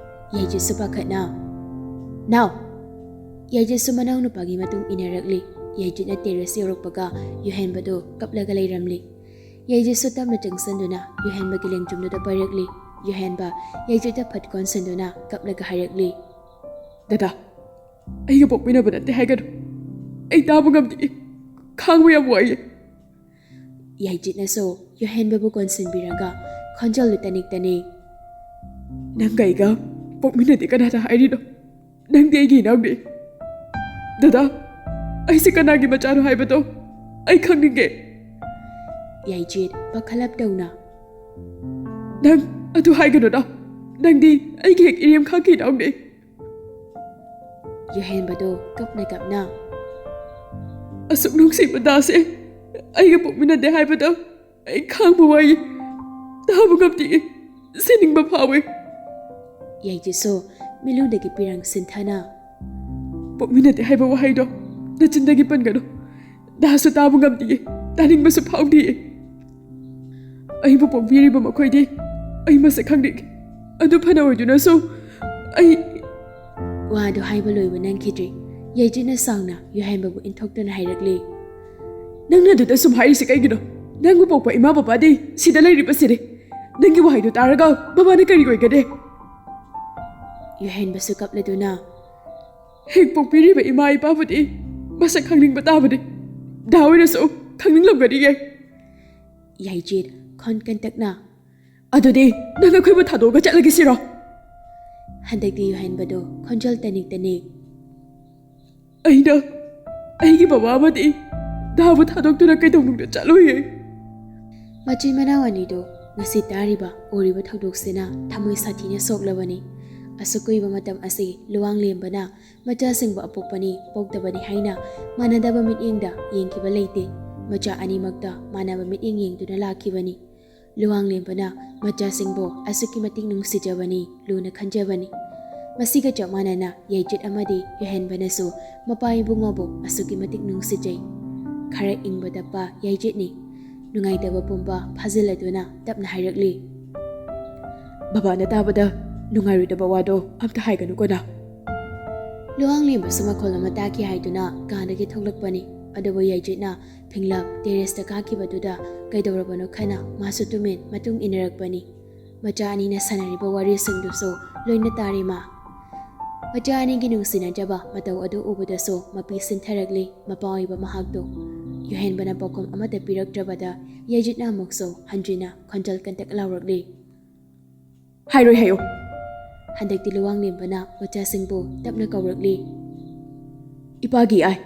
ꯌꯥꯏꯖꯨꯠꯁꯨ ꯄꯥꯈꯠꯅ, "ꯅꯥꯎ!" ꯌꯥꯏꯖꯨꯠꯁꯨ ꯃꯅꯥꯎꯅꯨꯄꯥꯒꯤ ꯃꯇꯨꯡ ꯏꯟꯅꯔꯛꯂꯤ꯫ ꯌꯥꯏꯖꯨꯠꯅ ꯇꯦꯔꯦꯁ ꯌꯧꯔꯛꯄꯒ ꯌꯨꯍꯦꯟꯕꯗꯨ ꯀꯞꯂꯒ ꯂꯩꯔꯝꯂꯤ꯫ ꯌꯥꯏꯖꯨꯠꯁꯨ ꯇꯞꯅ ꯆꯪꯁꯤꯟꯗꯨꯅ ꯌꯨꯍꯦꯟꯕꯒꯤ ꯂꯦꯡꯖꯨꯝꯗꯨꯗ ꯄꯥꯏꯔꯛꯂꯤ꯫ ꯌꯨꯍꯦꯟꯕ ꯌꯥꯏꯖꯨꯠꯇ ꯐꯠ ꯀꯣꯟꯁꯤꯟꯗꯨꯅ ꯀꯞꯂꯒ ꯍꯥꯏꯔꯛꯂꯤ, "ꯗꯗꯥ, ꯑꯩꯒ ꯄꯣꯛꯃꯤꯟꯅꯕ ꯅꯠꯇꯦ ꯍꯥꯏꯒꯅꯨ꯫ ꯑꯩ ꯇꯥꯕ ꯉꯝꯗꯦ꯫ ꯈꯥꯡꯕ ꯌꯥꯝ ꯋꯥꯏꯌꯦ꯫" ꯌꯥꯏꯖꯤꯠꯅꯁꯨ ꯌꯨꯍꯦꯟꯕꯕꯨ ꯀꯣꯟꯁꯤꯟꯕꯤꯔꯒ ꯈꯣꯟꯖꯦꯜꯗꯨ ꯇꯅꯤꯛ ꯇꯅꯤꯛ, "ꯅꯪꯒ ꯑꯩꯒ ꯄꯣꯛꯃꯤꯟꯅꯗꯦ ꯀꯅꯥꯗ ꯍꯥꯏꯔꯤꯅꯣ? ꯅꯪꯗꯤ ꯑꯩꯒꯤ ꯏꯅꯥꯎꯅꯤ꯫ ꯗꯗꯥ, ꯑꯩꯁꯦ ꯀꯅꯥꯒꯤ ꯃꯆꯥꯅꯣ ꯍꯥꯏꯕꯗꯣ ꯑꯩ ꯈꯪꯅꯤꯡꯉꯦ꯫" ꯌꯥꯏꯖꯤꯠ ꯄꯥꯈꯠꯂꯞ ꯇꯧꯅ, "ꯅꯪ ꯑꯗꯨ ꯍꯥꯏꯒꯅꯨꯗ꯫ ꯅꯪꯗꯤ ꯑꯩꯒꯤ ꯍꯦꯛ ꯏꯔꯦꯝꯈꯥꯛꯀꯤ ꯏꯅꯥꯎꯅꯤ꯫" ꯌꯨꯍꯦꯟꯕꯗꯣ ꯀꯞꯅ ꯀꯞꯅ, "ꯑꯁꯨꯛ ꯅꯨꯡꯁꯤꯕ ꯗꯥꯁꯦ ꯑꯩꯒ ꯄꯣꯛꯃꯤꯟꯅꯗꯦ ꯍꯥꯏꯕꯗ ꯑꯩ ꯈꯥꯡꯕ ꯋꯥꯏ꯫ ꯇꯥꯕ ꯉꯝꯗꯦ꯫ ꯁꯤꯅꯤꯡꯕ ꯐꯥꯎꯏ꯫" ꯌꯥꯏꯖꯤꯠꯁꯨ ꯃꯤꯠꯂꯨꯗꯒꯤ ꯄꯤꯔꯪ ꯁꯤꯟꯊꯅ, "ꯄꯣꯛꯃꯤꯟꯅꯗꯦ ꯍꯥꯏꯕ ꯋꯥꯍꯩꯗꯣ ꯅꯆꯤꯟꯗꯒꯤ ꯄꯟꯒꯅꯨ꯫ ꯗꯥꯁꯨ ꯇꯥꯕ ꯉꯝꯗꯤꯌꯦ, ꯇꯥꯅꯤꯡꯕꯁꯨ ꯐꯥꯎꯗꯤꯌꯦ꯫ ꯑꯩꯕꯨ ꯄꯣꯛꯄꯤꯔꯤꯕ ꯃꯈꯣꯏꯗꯤ ꯑꯩ ꯃꯁꯛ ꯈꯪꯅꯤꯡꯉꯤ꯫ ꯑꯗꯨ ꯐꯅ ꯑꯣꯏꯗꯨꯅꯁꯨ ꯑꯩ ꯋꯥꯗꯨ ꯍꯥꯏꯕ ꯂꯣꯏꯕ ꯅꯪꯈꯤꯗ꯭ꯔꯤ꯫ ꯌꯥꯏꯖꯤꯠꯅ ꯁꯥꯎꯅ ꯌꯨꯍꯦꯟꯕꯕꯨ ꯏꯟꯊꯣꯛꯇꯨꯅ ꯍꯥꯏꯔꯛꯂꯤ꯫ "ꯅꯪꯅ ꯑꯗꯨꯗ ꯁꯨꯝ ꯍꯥꯏꯔꯤꯁꯤ ꯀꯩꯒꯤꯅꯣ? ꯅꯪꯕꯨ ꯄꯣꯛꯄ ꯏꯃꯥ ꯕꯕꯥꯗꯤ ꯁꯤꯗ ꯂꯩꯔꯤꯕꯁꯤꯅꯤ꯫ ꯅꯪꯒꯤ ꯋꯥꯍꯩꯗꯨ ꯇꯥꯔꯒ ꯕꯕꯥꯅ ꯀꯔꯤ ꯑꯣꯏꯒꯅꯤ?" ꯌꯨꯍꯦꯟꯕꯁꯨ ꯀꯞꯂꯗꯨꯅ, "ꯍꯦꯛ ꯄꯣꯛꯄꯤꯔꯤꯕ ꯏꯃꯥ ꯏꯄꯥꯕꯨꯗꯤ ꯃꯁꯛ ꯈꯪꯅꯤꯡꯕ ꯇꯥꯕꯅꯤ꯫ ꯗꯥ ꯑꯣꯏꯔꯁꯨ ꯈꯪꯅꯤꯡꯂꯝꯒꯅꯤꯌꯦ꯫" ꯌꯥꯏꯖꯤꯠ ꯈꯣꯟ ꯀꯟꯇꯛꯅ, "ꯑꯗꯨꯗꯤ ꯅꯪ ꯑꯩꯈꯣꯏꯕꯨ ꯊꯥꯗꯣꯛꯑꯒ ꯆꯠꯂꯒꯦ ꯁꯤꯔꯣ?" ꯍꯟꯗꯛꯇꯤ ꯌꯨꯍꯦꯟꯕꯗꯨ ꯈꯣꯟꯖꯦꯜ ꯇꯅꯤꯛ ꯇꯅꯤꯛ, "ꯑꯩꯅ ꯑꯩꯒꯤ ꯕꯕꯥ ꯑꯃꯗꯤ ꯗꯥꯕꯨ ꯊꯥꯗꯣꯛꯇꯨꯅ ꯀꯩꯗꯧꯅꯨꯡꯗ ꯆꯠꯂꯣꯏꯌꯦ꯫" ꯃꯆꯤꯟ ꯃꯅꯥꯎ ꯑꯅꯤꯗꯨ ꯉꯁꯤ ꯇꯥꯔꯤꯕ ꯎꯔꯤꯕ ꯊꯧꯗꯣꯛꯁꯤꯅ ꯊꯃꯣꯏ ꯁꯥꯊꯤꯅ ꯁꯣꯛꯂꯕꯅꯤ꯫ ꯑꯁꯨꯛ ꯀꯨꯏꯕ ꯃꯇꯝ ꯑꯁꯤ ꯂꯨꯋꯥꯡꯂꯦꯝꯕꯅ ꯃꯆꯥꯁꯤꯡꯕꯨ ꯑꯄꯣꯛꯄꯅꯤ ꯄꯣꯛꯇꯕꯅꯤ ꯍꯥꯏꯅ ꯃꯥꯟꯅꯗꯕ ꯃꯤꯠꯌꯦꯡꯗ ꯌꯦꯡꯈꯤꯕ ꯂꯩꯇꯦ꯫ ꯃꯆꯥ ꯑꯅꯤꯃꯛꯇ ꯃꯥꯟꯅꯕ ꯃꯤꯠꯌꯦꯡ ꯌꯦꯡꯗꯨꯅ ꯂꯥꯛꯈꯤꯕꯅꯤ꯫ ꯂꯨꯋꯥꯡꯂꯦꯝꯕꯅ ꯃꯆꯥꯁꯤꯡꯕꯨ ꯑꯁꯨꯛꯀꯤ ꯃꯇꯤꯛ ꯅꯨꯡꯁꯤꯖꯕꯅꯤ, ꯂꯨꯅ ꯈꯟꯖꯕꯅꯤ꯫ ꯃꯁꯤꯒ ꯆꯞ ꯃꯥꯟꯅꯅ ꯌꯥꯏꯖꯤꯠ ꯑꯃꯗꯤ ꯌꯨꯍꯦꯟꯕꯅꯁꯨ ꯃꯄꯥ ꯏꯕꯨꯡꯉꯣꯕꯨ ꯑꯁꯨꯛꯀꯤ ꯃꯇꯤꯛ ꯅꯨꯡꯁꯤꯖꯩ꯫ ꯈꯔ ꯏꯪꯕ ꯇꯞꯄ ꯌꯥꯏꯖꯤꯠꯅꯤ꯫ ꯅꯨꯡꯉꯥꯏꯇꯕ ꯄꯨꯝꯕ ꯐꯥꯖꯤꯜꯂꯗꯨꯅ ꯇꯞꯅ ꯍꯥꯏꯔꯛꯂꯤ, "ꯕꯕꯥꯅ ꯇꯥꯕꯗ ꯅꯨꯡꯉꯥꯏꯔꯣꯏꯗꯕ ꯋꯥꯗꯣ ꯑꯝꯇ ꯍꯥꯏꯒꯅꯨꯀꯣ ꯅꯥꯎ꯫" ꯂꯨꯋꯥꯡꯂꯦꯝꯕꯁꯨ ꯃꯈꯣꯜ ꯑꯃ ꯇꯥꯈꯤ ꯍꯥꯏꯗꯨꯅ ꯀꯥꯗꯒꯤ ꯊꯣꯛꯂꯛꯄꯅꯤ꯫ ꯑꯗꯨꯕꯨ ꯌꯥꯏꯖꯤꯠꯅ ꯐꯤꯡꯂꯞ ꯇꯦꯔꯦꯁꯇ ꯀꯥꯈꯤꯕꯗꯨꯗ ꯀꯩꯗꯧꯔꯕꯅꯣ ꯈꯟꯅ ꯃꯥꯁꯨ ꯇꯨꯃꯤꯟ ꯃꯇꯨꯡ ꯏꯟꯅꯔꯛꯄꯅꯤ꯫ ꯃꯆꯥ ꯑꯅꯤꯅ ꯁꯥꯟꯅꯔꯤꯕ ꯋꯥꯔꯤꯁꯤꯡꯗꯨꯁꯨ ꯂꯣꯏꯅ ꯇꯥꯔꯤ ꯃꯥ꯫ ꯃꯆꯥ ꯑꯅꯤꯒꯤ ꯅꯨꯡꯁꯤꯅꯖꯕ ꯃꯇꯧ ꯑꯗꯨ ꯎꯕꯗꯁꯨ ꯃꯄꯤ ꯁꯤꯟꯊꯔꯛꯂꯤ ꯃꯄꯥ ꯑꯣꯏꯕ ꯃꯍꯥꯛꯇꯨ꯫ ꯌꯨꯍꯦꯟꯕꯅ ꯄꯥꯎꯈꯨꯝ ꯑꯃꯠꯇ ꯄꯤꯔꯛꯇ꯭ꯔꯕꯗ ꯌꯥꯏꯖꯤꯠꯅ ꯑꯃꯨꯛꯁꯨ ꯍꯟꯖꯤꯟꯅ ꯈꯣꯟꯖꯦꯜ ꯀꯟꯇꯛ ꯂꯥꯎꯔꯛꯂꯤ, "ꯍꯥꯏꯔꯣꯏ ꯍꯥꯏꯌꯣ꯫" ꯍꯟꯗꯛꯇꯤ ꯂꯨꯋꯥꯡꯂꯦꯝꯕꯅ ꯃꯆꯥꯁꯤꯡꯕꯨ ꯇꯞꯅ ꯀꯧꯔꯛꯂꯤ, "ꯏꯄꯥꯒꯤ ꯑꯥꯏ,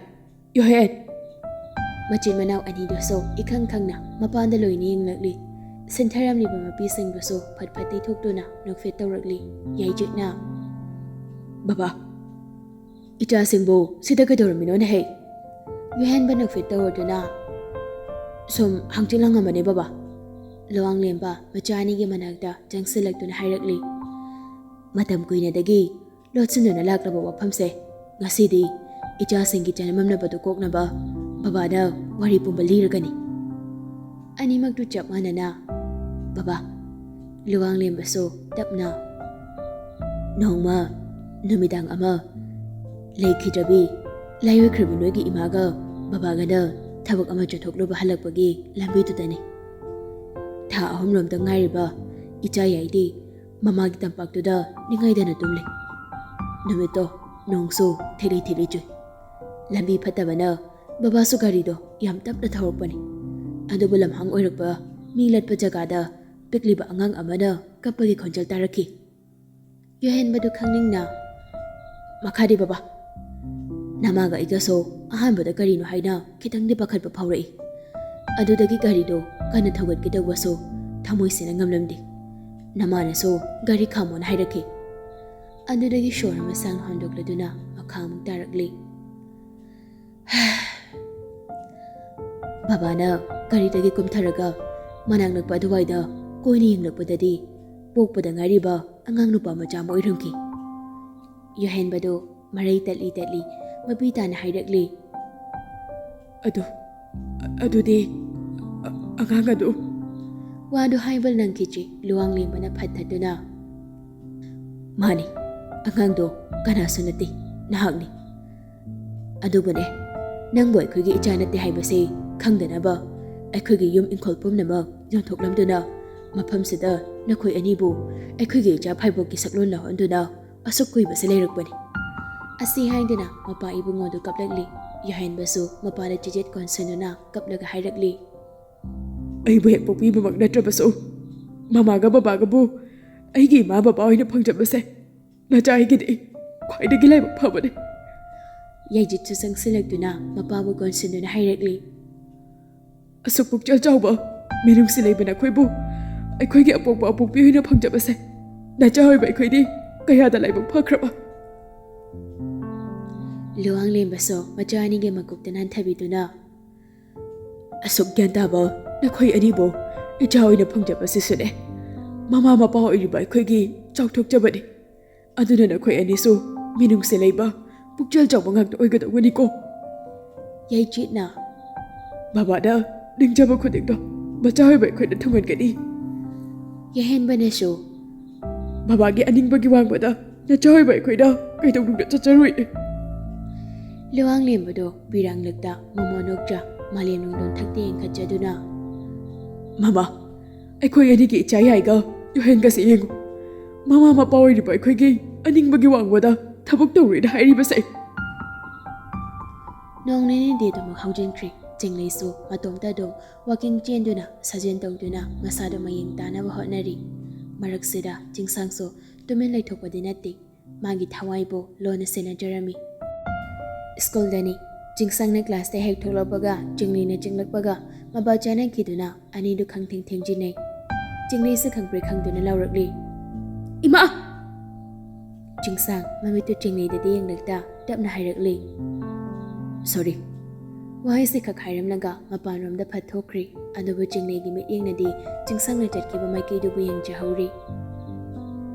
ꯌꯨꯍꯦꯟ!" ꯃꯆꯤꯟ ꯃꯅꯥꯎ ꯑꯅꯤꯗꯨꯁꯨ ꯏꯈꯪ ꯈꯪꯅ ꯃꯄꯥꯟꯗ ꯂꯣꯏꯅ ꯌꯦꯡꯂꯛꯂꯤ꯫ ꯁꯤꯟꯊꯔꯝꯂꯤꯕ ꯃꯄꯤꯁꯤꯡꯕꯨꯁꯨ ꯐꯠ ꯐꯠ ꯇꯩꯊꯣꯛꯇꯨꯅ ꯅꯣꯛꯐꯦꯠ ꯇꯧꯔꯛꯂꯤ꯫ ꯌꯥꯏꯖꯤꯠꯅ, "ꯕꯕꯥ, ꯏꯆꯥꯁꯤꯡꯕꯨ ꯁꯤꯗ ꯀꯩꯗꯧꯔꯝꯃꯤꯅꯣꯅꯦꯍꯦ?" ꯌꯨꯍꯦꯟꯕ ꯅꯣꯛꯐꯦꯠ ꯇꯧꯔꯗꯨꯅ, "ꯁꯨꯝ ꯍꯪꯆꯤꯠ ꯂꯥꯡꯉꯝꯕꯅꯦ ꯕꯕꯥ꯫" ꯂꯨꯋꯥꯡꯂꯦꯝꯕ ꯃꯆꯥ ꯑꯅꯤꯒꯤ ꯃꯅꯥꯛꯇ ꯆꯪꯁꯤꯜꯂꯛꯇꯨꯅ ꯍꯥꯏꯔꯛꯂꯤ, "ꯃꯇꯝ ꯀꯨꯏꯅꯗꯒꯤ ꯂꯣꯠꯁꯤꯟꯗꯨꯅ ꯂꯥꯛꯂꯕ ꯋꯥꯐꯝꯁꯦ ꯉꯁꯤꯗꯤ ꯏꯆꯥꯁꯤꯡꯒꯤ ꯆꯃꯝꯅꯕꯗꯨ ꯀꯣꯛꯅꯕ ꯕꯕꯥꯅ ꯋꯥꯔꯤ ꯄꯨꯝꯕ ꯂꯤꯔꯒꯅꯤ꯫" ꯑꯅꯤꯃꯛꯇꯨ ꯆꯞ ꯃꯥꯟꯅꯅ, "ꯕꯕꯥ, ꯂꯨꯋꯥꯡꯂꯦꯝꯕꯁꯨ ꯇꯞꯅ, "ꯅꯣꯡꯃ ꯅꯨꯃꯤꯗꯥꯡ ꯑꯃ ꯂꯩꯈꯤꯗ꯭ꯔꯕꯤ, ꯂꯥꯏꯑꯣꯏꯈ꯭ꯔꯕꯤ ꯅꯣꯏꯒꯤ ꯏꯃꯥꯒ ꯕꯕꯥꯒꯅ ꯊꯕꯛ ꯑꯃ ꯆꯠꯊꯣꯛꯂꯨꯕ ꯍꯜꯂꯛꯄꯒꯤ ꯂꯝꯕꯤꯗꯨꯗꯅꯤ꯫ ꯊꯥ ꯑꯍꯨꯝꯔꯣꯝꯗ ꯉꯥꯏꯔꯤꯕ ꯏꯆꯥ ꯌꯥꯏꯗꯤ ꯃꯃꯥꯒꯤ ꯇꯝꯄꯥꯛꯇꯨꯗ ꯅꯤꯡꯉꯥꯏꯗꯅ ꯇꯨꯝꯂꯤ꯫ ꯅꯨꯃꯤꯠꯇꯣ ꯅꯣꯡꯁꯨ ꯊꯤꯂꯤ ꯊꯤꯂꯤ ꯆꯨꯏ꯫ ꯂꯝꯕꯤ ꯐꯠꯇꯕꯅ ꯕꯕꯥꯁꯨ ꯒꯥꯔꯤꯗꯣ ꯌꯥꯝ ꯇꯞꯅ ꯊꯧꯔꯛꯄꯅꯤ꯫ ꯑꯗꯨꯕꯨ ꯂꯝꯍꯥꯡ ꯑꯣꯏꯔꯛꯄ ꯃꯤ ꯂꯠꯄ ꯖꯒꯥꯗ ꯄꯤꯛꯂꯤꯕ ꯑꯉꯥꯡ ꯑꯃꯅ ꯀꯞꯄꯒꯤ ꯈꯣꯟꯖꯦꯜ ꯇꯥꯔꯛꯈꯤ꯫ ꯌꯥꯏꯍꯟꯕꯗꯨ ꯈꯪꯅꯤꯡꯅ, "ꯃꯈꯥꯗꯤ ꯕꯕꯥ?" ꯅꯃꯥꯒ ꯑꯩꯒꯁꯨ ꯑꯍꯥꯟꯕꯗ ꯀꯔꯤꯅꯣ ꯍꯥꯏꯅ ꯈꯤꯇꯪꯗꯤ ꯄꯥꯈꯠꯄ ꯐꯥꯎꯔꯛꯏ꯫ ꯑꯗꯨꯗꯒꯤ ꯒꯥꯔꯤꯗꯣ ꯀꯟꯅ ꯊꯧꯒꯠꯀꯦ ꯇꯧꯕꯁꯨ ꯊꯃꯣꯏꯁꯤꯅ ꯉꯝꯂꯝꯗꯦ꯫ ꯅꯃꯥꯅꯁꯨ ꯒꯥꯔꯤ ꯈꯥꯝꯃꯣꯅ ꯍꯥꯏꯔꯛꯈꯤ꯫ ꯑꯗꯨꯗꯒꯤ ꯁꯣꯔ ꯑꯃ ꯁꯥꯡꯅ ꯍꯣꯟꯗꯣꯛꯂꯗꯨꯅ ꯃꯈꯥ ꯑꯃꯨꯛ ꯇꯥꯔꯛꯂꯤ꯫ ꯕꯕꯥꯅ ꯒꯥꯔꯤꯗꯒꯤ ꯀꯨꯝꯊꯔꯒ ꯃꯅꯥꯛ ꯅꯛꯄ ꯑꯗꯨꯋꯥꯏꯗ ꯀꯣꯏꯅ ꯌꯦꯡꯂꯛꯄꯗꯗꯤ ꯄꯣꯛꯄꯗ ꯉꯥꯏꯔꯤꯕ ꯑꯉꯥꯡ ꯅꯨꯄꯥ ꯃꯆꯥ ꯑꯃ ꯑꯣꯏꯔꯝꯈꯤ꯫ ꯌꯥꯏꯍꯟꯕꯗꯨ ꯃꯔꯩ ꯇꯠꯂꯤ ꯇꯠꯂꯤ ꯃꯄꯤ ꯇꯥꯅ ꯍꯥꯏꯔꯛꯂꯤ, "ꯑꯗꯨ, ꯑꯗꯨꯗꯤ, ꯑ-, ꯑꯉꯥꯡ ꯑꯗꯨ?" ꯋꯥꯗꯨ ꯍꯥꯏꯕ ꯅꯪꯈꯤꯗ꯭ꯔꯤ ꯂꯨꯋꯥꯡꯂꯦꯝꯕꯅ ꯐꯠ ꯊꯠꯇꯨꯅ, "ꯃꯥꯅꯤ, ꯑꯉꯥꯡꯗꯣ ꯀꯅꯥꯁꯨ ꯅꯠꯇꯦ, ꯅꯍꯥꯛꯅꯤ꯫ ꯑꯗꯨꯕꯨꯅꯦ, ꯅꯪꯕꯨ ꯑꯩꯈꯣꯏꯒꯤ ꯏꯆꯥ ꯅꯠꯇꯦ ꯍꯥꯏꯕꯁꯤ ꯈꯪꯗꯅꯕ ꯑꯩꯈꯣꯏꯒꯤ ꯌꯨꯝ ꯏꯪꯈꯣꯜ ꯄꯨꯝꯅꯃꯛ ꯌꯣꯟꯊꯣꯛꯂꯝꯗꯨꯅ ꯃꯐꯝꯁꯤꯗ ꯅꯈꯣꯏ ꯑꯅꯤꯕꯨ ꯑꯩꯈꯣꯏꯒꯤ ꯏꯆꯥ ꯐꯥꯏꯕꯣꯛꯀꯤ ꯁꯛꯂꯣꯟ ꯂꯥꯍꯣꯟꯗꯨꯅ ꯑꯁꯨꯛ ꯀꯨꯏꯕꯁꯦ ꯂꯩꯔꯛꯄꯅꯤ꯫" ꯑꯁꯤ ꯍꯥꯏꯗꯨꯅ ꯃꯄꯥ ꯏꯕꯨꯡꯉꯣꯗꯨ ꯀꯞꯂꯛꯂꯤ꯫ ꯌꯥꯏꯍꯟꯕꯁꯨ ꯃꯄꯥꯗ ꯆꯤꯆꯦꯠ ꯀꯣꯟꯁꯤꯟꯗꯨꯅ ꯀꯞꯂꯒ ꯍꯥꯏꯔꯛꯂꯤ, "ꯑꯩꯕꯨ ꯍꯦꯛ ꯄꯣꯛꯄꯤꯕꯃꯛ ꯅꯠꯇ꯭ꯔꯕꯁꯨ, ꯃꯃꯥꯒ ꯕꯕꯥꯒꯕꯨ ꯑꯩꯒꯤ ꯏꯃꯥ ꯕꯕꯥ ꯑꯣꯏꯅ ꯐꯪꯖꯕꯁꯦ ꯅꯆꯥ ꯑꯩꯒꯤꯗꯤ ꯈ꯭ꯋꯥꯏꯗꯒꯤ ꯂꯥꯏꯕꯛ ꯐꯕꯅꯤ꯫" ꯌꯥꯏꯖꯤꯠꯁꯨ ꯆꯪꯁꯤꯜꯂꯛꯇꯨꯅ ꯃꯄꯥꯕꯨ ꯀꯣꯟꯁꯤꯟꯗꯨꯅ ꯍꯥꯏꯔꯛꯂꯤ, "ꯑꯁꯨꯛ ꯄꯨꯛꯆꯦꯜ ꯆꯥꯎꯕ, ꯃꯤꯅꯨꯡꯁꯤ ꯂꯩꯕ ꯅꯈꯣꯏꯕꯨ ꯑꯩꯈꯣꯏꯒꯤ ꯑꯄꯣꯛꯄ ꯑꯄꯣꯛꯄꯤ ꯑꯣꯏꯅ ꯐꯪꯖꯕꯁꯦ ꯅꯆꯥ ꯑꯣꯏꯕ ꯑꯩꯈꯣꯏꯗꯤ ꯀꯌꯥꯗ ꯂꯥꯏꯕꯛ ꯐꯈ꯭ꯔꯕ!" ꯂꯨꯋꯥꯡꯂꯦꯝꯕꯁꯨ ꯃꯆꯥ ꯑꯅꯤꯒꯤ ꯃꯀꯣꯛꯇ ꯅꯥꯟꯊꯕꯤꯗꯨꯅ, "ꯑꯁꯨꯛ ꯒ꯭ꯌꯥꯟ ꯇꯥꯕ ꯅꯈꯣꯏ ꯑꯅꯤꯕꯨ ꯏꯆꯥ ꯑꯣꯏꯅ ꯐꯪꯖꯕꯁꯤꯁꯨꯅꯦ ꯃꯃꯥ ꯃꯄꯥ ꯑꯣꯏꯔꯤꯕ ꯑꯩꯈꯣꯏꯒꯤ ꯆꯥꯎꯊꯣꯛꯆꯕꯅꯤ꯫ ꯑꯗꯨꯅ ꯅꯈꯣꯏ ꯑꯅꯤꯁꯨ ꯃꯤꯅꯨꯡꯁꯤ ꯂꯩꯕ, ꯄꯨꯛꯆꯦꯜ ꯆꯥꯎꯕ ꯉꯥꯛꯇ ꯑꯣꯏꯒꯗꯧꯕꯅꯤꯀꯣ꯫" ꯌꯥꯏꯖꯤꯠꯅ, "ꯕꯕꯥꯅ ꯅꯤꯡꯖꯕ ꯈꯨꯗꯤꯡꯗꯣ ꯃꯆꯥ ꯑꯣꯏꯕ ꯑꯩꯈꯣꯏꯅ ꯊꯨꯡꯍꯟꯒꯅꯤ꯫" ꯌꯥꯍꯦꯟꯕꯅꯁꯨ, "ꯕꯕꯥꯒꯤ ꯑꯅꯤꯡꯕꯒꯤ ꯋꯥꯡꯃꯗ ꯅꯆꯥ ꯑꯣꯏꯕ ꯑꯩꯈꯣꯏꯅ ꯀꯩꯗꯧꯅꯨꯡꯗ ꯆꯠꯆꯔꯣꯏ"꯫ ꯂꯨꯋꯥꯡꯂꯦꯝꯕꯗꯣ ꯕꯤꯔꯥꯡꯂꯛꯇ ꯃꯃꯣꯟ ꯅꯣꯛꯇ꯭ꯔ ꯃꯥꯂꯦꯝ ꯅꯨꯡꯗꯣꯟ ꯊꯛꯇ ꯌꯦꯡꯈꯠꯆꯗꯨꯅ, "ꯃꯃꯥ, ꯑꯩꯈꯣꯏ ꯑꯅꯤꯒꯤ ꯏꯆꯥ ꯌꯥꯏꯒ ꯌꯣꯍꯦꯟꯒꯁꯦ ꯌꯦꯡꯉꯨ꯫ ꯃꯃꯥ ꯃꯄꯥ ꯑꯣꯏꯔꯤꯕ ꯑꯩꯈꯣꯏꯒꯤ ꯑꯅꯤꯡꯕꯒꯤ ꯋꯥꯡꯃꯗ ꯊꯕꯛ ꯇꯧꯔꯦꯅ ꯍꯥꯏꯔꯤꯕꯁꯦ"꯫ ꯅꯣꯡ ꯅꯤꯅꯤꯗꯤ ꯑꯗꯨꯃꯛ ꯍꯧꯖꯤꯟꯈ꯭ꯔꯦ꯫ ꯆꯤꯡꯂꯩꯁꯨ ꯃꯇꯣꯝꯇ ꯑꯗꯨꯝ ꯋꯥꯀꯤꯡ ꯆꯦꯟꯗꯨꯅ, ꯁꯥꯖꯦꯜ ꯇꯧꯗꯨꯅ ꯃꯁꯥꯗꯨ ꯃꯌꯦꯡ ꯇꯥꯅꯕ ꯍꯣꯠꯅꯔꯤ꯫ ꯃꯔꯛꯁꯤꯗ ꯆꯤꯡꯁꯥꯡꯁꯨ ꯇꯨꯃꯤꯟ ꯂꯩꯊꯣꯛꯄꯗꯤ ꯅꯠꯇꯦ, ꯃꯥꯒꯤ ꯊꯋꯥꯏꯕꯨ ꯂꯣꯟꯅ ꯁꯦꯟꯅꯖꯔꯝꯃꯤ꯫ ꯁ꯭ꯀꯨꯜꯗꯅꯤ꯫ ꯆꯤꯡꯁꯥꯡꯅ ꯀ꯭ꯂꯥꯁꯇ ꯍꯦꯛ ꯊꯣꯛꯂꯛꯄꯒ ꯆꯤꯡꯂꯩꯅ ꯆꯤꯡꯂꯛꯄꯒ ꯃꯄꯥ ꯆꯥꯅꯈꯤꯗꯨꯅ ꯑꯅꯤꯗꯨ ꯈꯪꯊꯦꯡ ꯊꯦꯡꯖꯤꯟꯅꯩ꯫ ꯆꯤꯡꯂꯩꯁꯨ ꯈꯪꯄ꯭ꯔꯦꯛ ꯈꯪꯗꯨꯅ ꯂꯥꯎꯔꯛꯂꯤ, "ꯏꯃꯥ!" ꯆꯤꯡꯁꯥꯡ ꯃꯃꯤꯠꯇꯨ ꯆꯤꯡꯂꯩꯗꯗꯤ ꯌꯦꯡꯂꯛꯇ ꯇꯞꯅ ꯍꯥꯏꯔꯛꯂꯤ, "ꯁꯣꯔꯤ"꯫ ꯋꯥꯍꯩꯁꯦ ꯈꯛ ꯍꯥꯏꯔꯝꯂꯒ ꯃꯄꯥꯟꯔꯣꯝꯗ ꯐꯠ ꯊꯣꯛꯈ꯭ꯔꯦ꯫ ꯑꯗꯨꯕꯨ ꯆꯤꯡꯂꯩꯒꯤ ꯃꯤꯠꯌꯦꯡꯅꯗꯤ ꯆꯤꯡꯁꯥꯡꯅ ꯆꯠꯈꯤꯕ ꯃꯥꯏꯀꯩꯗꯨꯕꯨ ꯌꯦꯡꯖꯍꯧꯔꯤ꯫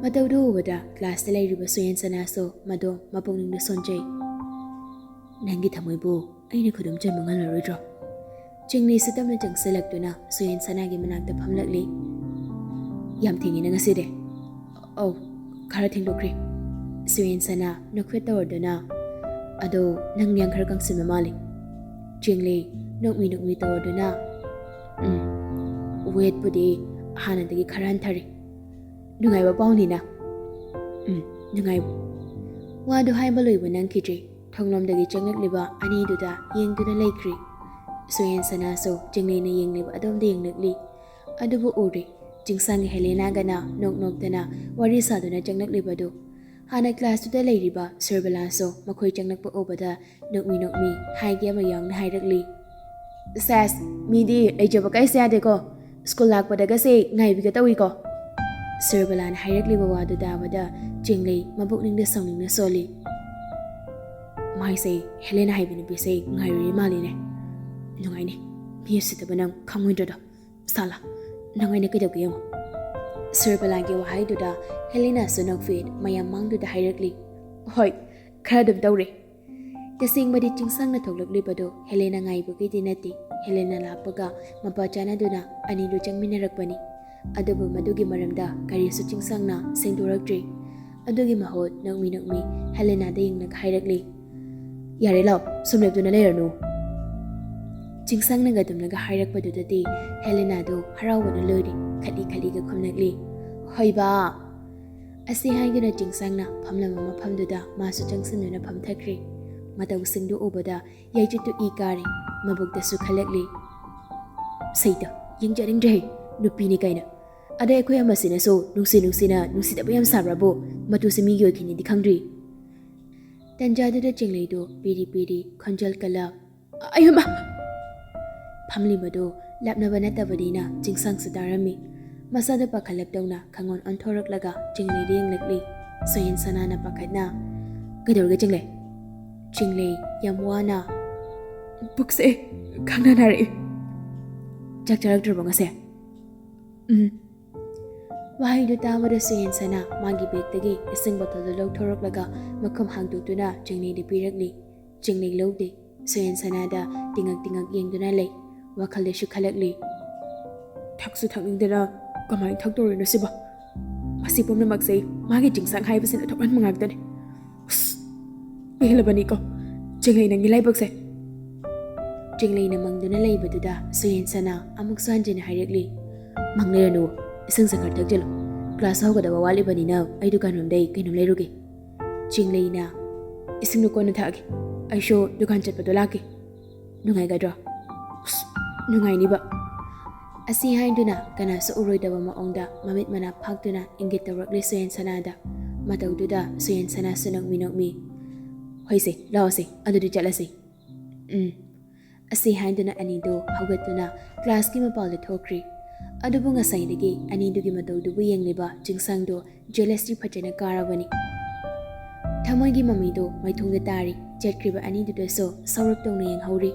ꯃꯇꯧꯗꯨ ꯎꯕꯗ ꯀ꯭ꯂꯥꯁꯇ ꯂꯩꯔꯤꯕ ꯁꯨꯌꯦꯟ ꯁꯅꯥꯁꯨ ꯃꯗꯣ ꯃꯄꯨꯛꯅꯤꯡꯗ ꯁꯣꯟꯖꯩ꯫ "ꯅꯪꯒꯤ ꯊꯃꯣꯏꯕꯨ ꯑꯩꯅ ꯈꯨꯗꯨꯝ ꯆꯟꯕ ꯉꯝꯂꯔꯣꯏꯗ꯭ꯔꯣ?" ꯆꯤꯡꯂꯩꯁꯨ ꯇꯞꯅ ꯆꯪꯁꯤꯜꯂꯛꯇꯨꯅ ꯁꯨꯌꯦꯟ ꯁꯅꯥꯒꯤ ꯃꯅꯥꯛꯇ ꯐꯝꯂꯛꯂꯤ꯫ "ꯌꯥꯝ ꯊꯦꯡꯉꯤꯅ ꯉꯁꯤꯗꯤ?" "ꯑꯧ, ꯈꯔ ꯊꯦꯡꯗꯣꯛꯈ꯭ꯔꯦ"꯫ ꯁꯨꯌꯦꯟ ꯁꯅꯥ ꯅꯣꯛꯐꯦꯠ ꯇꯧꯔꯗꯨꯅ, "ꯑꯗꯣ ꯅꯪ ꯌꯥꯡ ꯈꯔ ꯀꯪꯁꯤꯟꯕ ꯃꯥꯜꯂꯤ"꯫ ꯆꯤꯡꯂꯩ ꯅꯣꯛꯃꯤ ꯅꯣꯛꯃꯤ ꯇꯧꯔꯗꯨꯅ, "ꯎꯝ, ꯋꯦꯠꯄꯨꯗꯤ ꯍꯥꯟꯅꯗꯒꯤ ꯈꯔ ꯍꯟꯊꯔꯦ꯫ ꯅꯨꯡꯉꯥꯏꯕ ꯄꯥꯎꯅꯤꯅ"꯫ "ꯎꯝ, ꯅꯨꯡꯉꯥꯏꯕ"꯫ ꯋꯥꯗꯨ ꯍꯥꯏꯕ ꯂꯣꯏꯕ ꯅꯪꯈꯤꯗ꯭ꯔꯤ꯫ ꯊꯣꯡꯂꯣꯝꯗꯒꯤ ꯆꯪꯂꯛꯂꯤꯕ ꯑꯅꯤꯗꯨꯗ ꯌꯦꯡꯗꯨꯅ ꯂꯩꯈ꯭ꯔꯤ꯫ ꯁꯨꯌꯦꯟ ꯁꯅꯥꯁꯨ ꯆꯤꯡꯂꯩꯅ ꯌꯦꯡꯂꯤꯕ ꯑꯗꯣꯝꯗ ꯌꯦꯡꯂꯛꯂꯤ꯫ ꯑꯗꯨꯕꯨ ꯎꯔꯦ, ꯆꯤꯡꯁꯥꯡꯒꯤ ꯍꯦꯂꯦꯅꯥꯒꯅ ꯅꯣꯛ ꯅꯣꯛꯇꯅ ꯋꯥꯔꯤ ꯁꯥꯗꯨꯅ ꯆꯪꯂꯛꯂꯤꯕꯗꯨ꯫ ꯍꯥꯟꯅ ꯀ꯭ꯂꯥꯁꯇꯨꯗ ꯂꯩꯔꯤꯕ ꯁꯨꯔꯕꯂꯥꯁꯨ ꯃꯈꯣꯏ ꯆꯪꯂꯛꯄ ꯎꯕꯗ ꯅꯣꯛꯃꯤ ꯅꯣꯛꯃꯤ ꯍꯥꯏꯒꯦ ꯑꯃ ꯌꯥꯎꯅ ꯍꯥꯏꯔꯛꯂꯤ꯫ "ꯁꯦꯁ, ꯃꯤꯗꯤ ꯂꯩꯖꯕ ꯀꯥꯏꯁꯦ ꯌꯥꯗꯦꯀꯣ꯫ ꯁ꯭ꯀꯨꯜ ꯂꯥꯛꯄꯗꯒꯁꯦ ꯉꯥꯏꯕꯤꯒ ꯇꯧꯏꯀꯣ"꯫ ꯁꯨꯔꯕꯂꯥꯅ ꯍꯥꯏꯔꯛꯂꯤꯕ ꯋꯥꯗꯨ ꯇꯥꯕꯗ ꯆꯤꯡꯂꯩ ꯃꯕꯨꯛꯅꯤꯡꯗ ꯁꯥꯎꯅꯤꯡꯅ ꯁꯣꯜꯂꯤ꯫ "ꯃꯥꯏꯁꯦ ꯍꯦꯂꯦꯅꯥ ꯍꯥꯏꯕ ꯅꯨꯄꯤꯁꯦ ꯉꯥꯏꯔꯨꯔꯤ ꯃꯥꯜꯂꯤꯅꯦ꯫ ꯅꯨꯡꯉꯥꯏꯅꯤ, ꯃꯤ ꯎꯁꯤꯠꯇꯕ ꯅꯪ ꯈꯪꯉꯣꯏꯗ꯭ꯔꯗꯣ꯫ ꯁꯥꯂꯥ, ꯅꯪ ꯑꯩꯅ ꯀꯩꯗꯧꯒꯦ ꯌꯦꯡꯉꯣ"꯫ ꯁꯨꯔꯕꯂꯥꯒꯤ ꯋꯥꯍꯩꯗꯨꯗ ꯍꯦꯂꯦꯅꯥꯁꯨ ꯅꯣꯛꯐꯦꯠ ꯃꯌꯥꯝ ꯃꯥꯡꯗꯨꯗ ꯍꯥꯏꯔꯛꯂꯤ꯫ "ꯍꯣꯏ, ꯈꯔ ꯑꯗꯨꯝ ꯇꯧꯔꯦ"꯫ ꯇꯁꯦꯡꯕꯗꯤ ꯆꯤꯡꯁꯥꯡꯅ ꯊꯣꯛꯂꯛꯂꯤꯕꯗꯨ ꯍꯦꯂꯦꯅꯥ ꯉꯥꯏꯕꯒꯤꯗꯤ ꯅꯠꯇꯦ꯫ ꯍꯦꯂꯦꯅꯥ ꯂꯥꯛꯄꯒ ꯃꯄꯥ ꯆꯥꯅꯗꯨꯅ ꯑꯅꯤꯗꯨ ꯆꯪꯃꯤꯟꯅꯔꯛꯄꯅꯤ꯫ ꯑꯗꯨꯕꯨ ꯃꯗꯨꯒꯤ ꯃꯔꯝꯗ ꯀꯔꯤꯁꯨ ꯆꯤꯡꯁꯥꯡꯅ ꯁꯦꯡꯗꯣꯔꯛꯇ꯭ꯔꯤ꯫ ꯑꯗꯨꯒꯤ ꯃꯍꯨꯠ ꯅꯣꯛꯃꯤ ꯅꯣꯛꯃꯤ ꯍꯦꯂꯦꯅꯥꯗ ꯌꯦꯡꯂꯒ ꯍꯥꯏꯔꯛꯂꯤ, "ꯌꯥꯔꯦ, ꯂꯥꯎ, ꯁꯨꯝ ꯂꯦꯞꯇꯨꯅ ꯂꯩꯔꯅꯨ꯫" ꯆꯤꯡꯁꯥꯡꯅꯒ ꯗꯨꯝꯅꯒ ꯍꯥꯏꯔꯛꯄꯗꯨꯗꯗꯤ ꯍꯦꯂꯦꯅꯥꯗꯨ ꯍꯔꯥꯎꯕꯅ ꯂꯣꯏꯔꯦ, ꯈꯠꯂꯤ ꯈꯠꯂꯤꯒ ꯈꯨꯝꯂꯛꯂꯤ, "ꯍꯣꯏꯕ!" ꯑꯁꯤ ꯍꯥꯏꯗꯨꯅ ꯆꯤꯡꯁꯥꯡꯅ ꯐꯝꯂꯝꯕ ꯃꯐꯝꯗꯨꯗ ꯃꯥꯁꯨ ꯆꯪꯁꯤꯟꯗꯨꯅ ꯐꯝꯊꯈ꯭ꯔꯦ꯫ ꯃꯇꯧꯁꯤꯡꯗꯨ ꯎꯕꯗ ꯌꯥꯏꯆꯤꯠꯇꯨ ꯏ ꯀꯥꯔꯦ, ꯃꯕꯨꯛꯇꯁꯨ ꯈꯜꯂꯛꯂꯤ, "ꯁꯩꯇ, ꯌꯦꯡꯖꯅꯤꯡꯗ꯭ꯔꯦꯍꯦ, ꯅꯨꯄꯤꯅꯤ ꯀꯥꯏꯅ꯫ ꯑꯗꯩ ꯑꯩꯈꯣꯏ ꯑꯃꯁꯤꯅꯁꯨ ꯅꯨꯡꯁꯤ ꯅꯨꯡꯁꯤꯅ ꯅꯨꯡꯁꯤꯗꯕ ꯌꯥꯝ ꯁꯥꯕ꯭ꯔꯕꯨ? ꯃꯇꯨꯁꯦ ꯃꯤꯒꯤ ꯑꯣꯏꯈꯤꯅꯤꯗꯤ ꯈꯪꯗ꯭ꯔꯤ꯫" ꯇꯟꯖꯥꯗꯨꯗ ꯆꯤꯡꯂꯩꯗꯨ ꯄꯤꯔꯤ ꯄꯤꯔꯤ ꯈꯣꯟꯖꯦꯜ ꯀꯜꯂ, "ꯑꯌꯨꯝꯕ!" ꯐꯝꯂꯤꯕꯗꯨ ꯂꯥꯞꯅꯕ ꯅꯠꯇꯕꯅꯤꯅ ꯆꯤꯡꯁꯥꯡꯁꯨ ꯇꯥꯔꯝꯃꯤ꯫ ꯃꯁꯥꯗ ꯄꯥꯈꯠꯂꯞꯇꯧꯅ ꯈꯪꯑꯣꯟ ꯑꯣꯟꯊꯣꯔꯛꯂꯒ ꯆꯤꯡꯂꯩꯗ ꯌꯦꯡꯂꯛꯂꯤ꯫ ꯁꯣꯌꯦꯟ ꯁꯅꯥꯅ ꯄꯥꯈꯠꯅ, "ꯀꯩꯗꯧꯔꯒꯦ ꯆꯤꯡꯂꯩ?" ꯆꯤꯡꯂꯩ ꯌꯥꯝ ꯋꯥꯅ, "ꯄꯨꯛꯁꯦ ꯈꯪꯅ ꯅꯥꯔꯛꯏ꯫" "ꯆꯥꯛ ꯆꯥꯔꯛꯇ꯭ꯔꯕꯣ ꯉꯁꯤ?" "ꯎꯝ꯫" ꯋꯥꯍꯩꯗꯨ ꯇꯥꯕꯗ ꯁꯣꯌꯦꯟ ꯁꯅꯥ ꯃꯥꯒꯤ ꯕꯦꯒꯇꯒꯤ ꯏꯁꯤꯡ ꯕꯣꯇꯜꯗꯨ ꯂꯧꯊꯣꯔꯛꯂꯒ ꯃꯈꯨꯝ ꯍꯥꯡꯗꯣꯛꯇꯨꯅ ꯆꯤꯡꯂꯩꯗ ꯄꯤꯔꯛꯂꯤ꯫ ꯆꯤꯡꯂꯩ ꯂꯧꯗꯦ꯫ ꯁꯣꯌꯦꯟ ꯁꯅꯥꯗ ꯇꯤꯡꯉꯛ ꯇꯤꯡꯉꯛ ꯌꯦꯡꯗꯨꯅ ꯂꯩ꯫ ꯋꯥꯈꯜꯗꯁꯨ ꯈꯜꯂꯛꯂꯤ, "ꯊꯛꯁꯨ ꯊꯛꯅꯤꯡꯗꯅ ꯀꯃꯥꯏꯅ ꯊꯛꯇꯧꯔꯤꯅꯣ ꯁꯤꯕꯣ? ꯃꯁꯤ ꯄꯨꯝꯅꯃꯛꯁꯦ ꯃꯥꯒꯤ ꯆꯤꯡꯁꯥꯡ ꯍꯥꯏꯕꯁꯤꯅ ꯊꯣꯛꯍꯟꯕ ꯉꯥꯛꯇꯅꯤ꯫ ꯑꯁ, ꯄꯦꯜꯂꯕꯅꯤꯀꯣ ꯆꯤꯡꯂꯩ ꯅꯪꯒꯤ ꯂꯥꯏꯕꯛꯁꯦ꯫" ꯆꯤꯡꯂꯩꯅ ꯃꯪꯗꯨꯅ ꯂꯩꯕꯗꯨꯗ ꯁꯣꯌꯦꯟ ꯁꯅꯥ ꯑꯃꯨꯛꯁꯨ ꯍꯟꯖꯤꯟꯅ ꯍꯥꯏꯔꯛꯂꯤ, "ꯃꯪꯂꯩꯔꯅꯨ, ꯏꯁꯤꯡꯁꯦ ꯈꯔ ꯊꯛꯆꯤꯜꯂꯨ꯫ ꯀ꯭ꯂꯥꯁ ꯍꯧꯒꯗꯕ ꯋꯥꯠꯂꯤꯕꯅꯤꯅ ꯑꯩ ꯗꯨꯀꯥꯟ ꯔꯣꯝꯗꯩ ꯀꯩꯅꯣꯝ ꯂꯩꯔꯨꯒꯦ꯫" ꯆꯤꯡꯂꯩꯅ, "ꯏꯁꯤꯡꯗꯣ ꯀꯣꯟꯅ ꯊꯛꯑꯒꯦ, ꯑꯩꯁꯨ ꯗꯨꯀꯥꯟ ꯆꯠꯄꯗꯣ ꯂꯥꯛꯀꯦ꯫ ꯅꯨꯡꯉꯥꯏꯒꯗ꯭ꯔꯣ?" "ꯑꯁ, ꯅꯨꯡꯉꯥꯏꯅꯤꯕ꯫" ꯑꯁꯤ ꯍꯥꯏꯗꯨꯅ ꯀꯅꯥꯁꯨ ꯎꯔꯣꯏꯗꯕ ꯃꯑꯣꯡꯗ ꯃꯃꯤꯠ ꯃꯅꯥ ꯐꯥꯛꯇꯨꯅ ꯏꯪꯒꯤꯠ ꯇꯧꯔꯛꯂꯤ ꯁꯣꯌꯦꯟ ꯁꯅꯥꯗ꯫ ꯃꯇꯧꯗꯨꯗ ꯁꯣꯌꯦꯟ ꯁꯅꯥꯁꯨ ꯅꯣꯛꯃꯤ ꯅꯣꯛꯃꯤ, "ꯍꯣꯏꯁꯦ, ꯂꯥꯛꯑꯣꯁꯦ, ꯑꯗꯨꯗꯤ ꯆꯠꯂꯁꯤ꯫" "ꯎꯝ꯫" ꯑꯁꯤ ꯍꯥꯏꯗꯨꯅ ꯑꯅꯤꯗꯨ ꯍꯧꯒꯠꯇꯨꯅ ꯀ꯭ꯂꯥꯁꯀꯤ ꯃꯄꯥꯜꯗ ꯊꯣꯛꯈ꯭ꯔꯤ꯫ ꯑꯗꯨꯕꯨ ꯉꯁꯥꯏꯗꯒꯤ ꯑꯅꯤꯗꯨꯒꯤ ꯃꯇꯧꯗꯨꯕꯨ ꯌꯦꯡꯂꯤꯕ ꯆꯤꯡꯁꯥꯡꯗꯨ ꯖꯦꯂꯁꯇꯤ ꯐꯖꯅ ꯀꯥꯔꯕꯅꯤ꯫ ꯊꯃꯣꯏꯒꯤ ꯃꯃꯤꯗꯨ ꯃꯥꯏꯊꯣꯡꯗ ꯇꯥꯔꯤ꯫ ꯆꯠꯈ꯭ꯔꯤꯕ ꯑꯅꯤꯗꯨꯗꯁꯨ ꯁꯧꯔꯞ ꯇꯧꯅ ꯌꯦꯡꯍꯧꯔꯤ꯫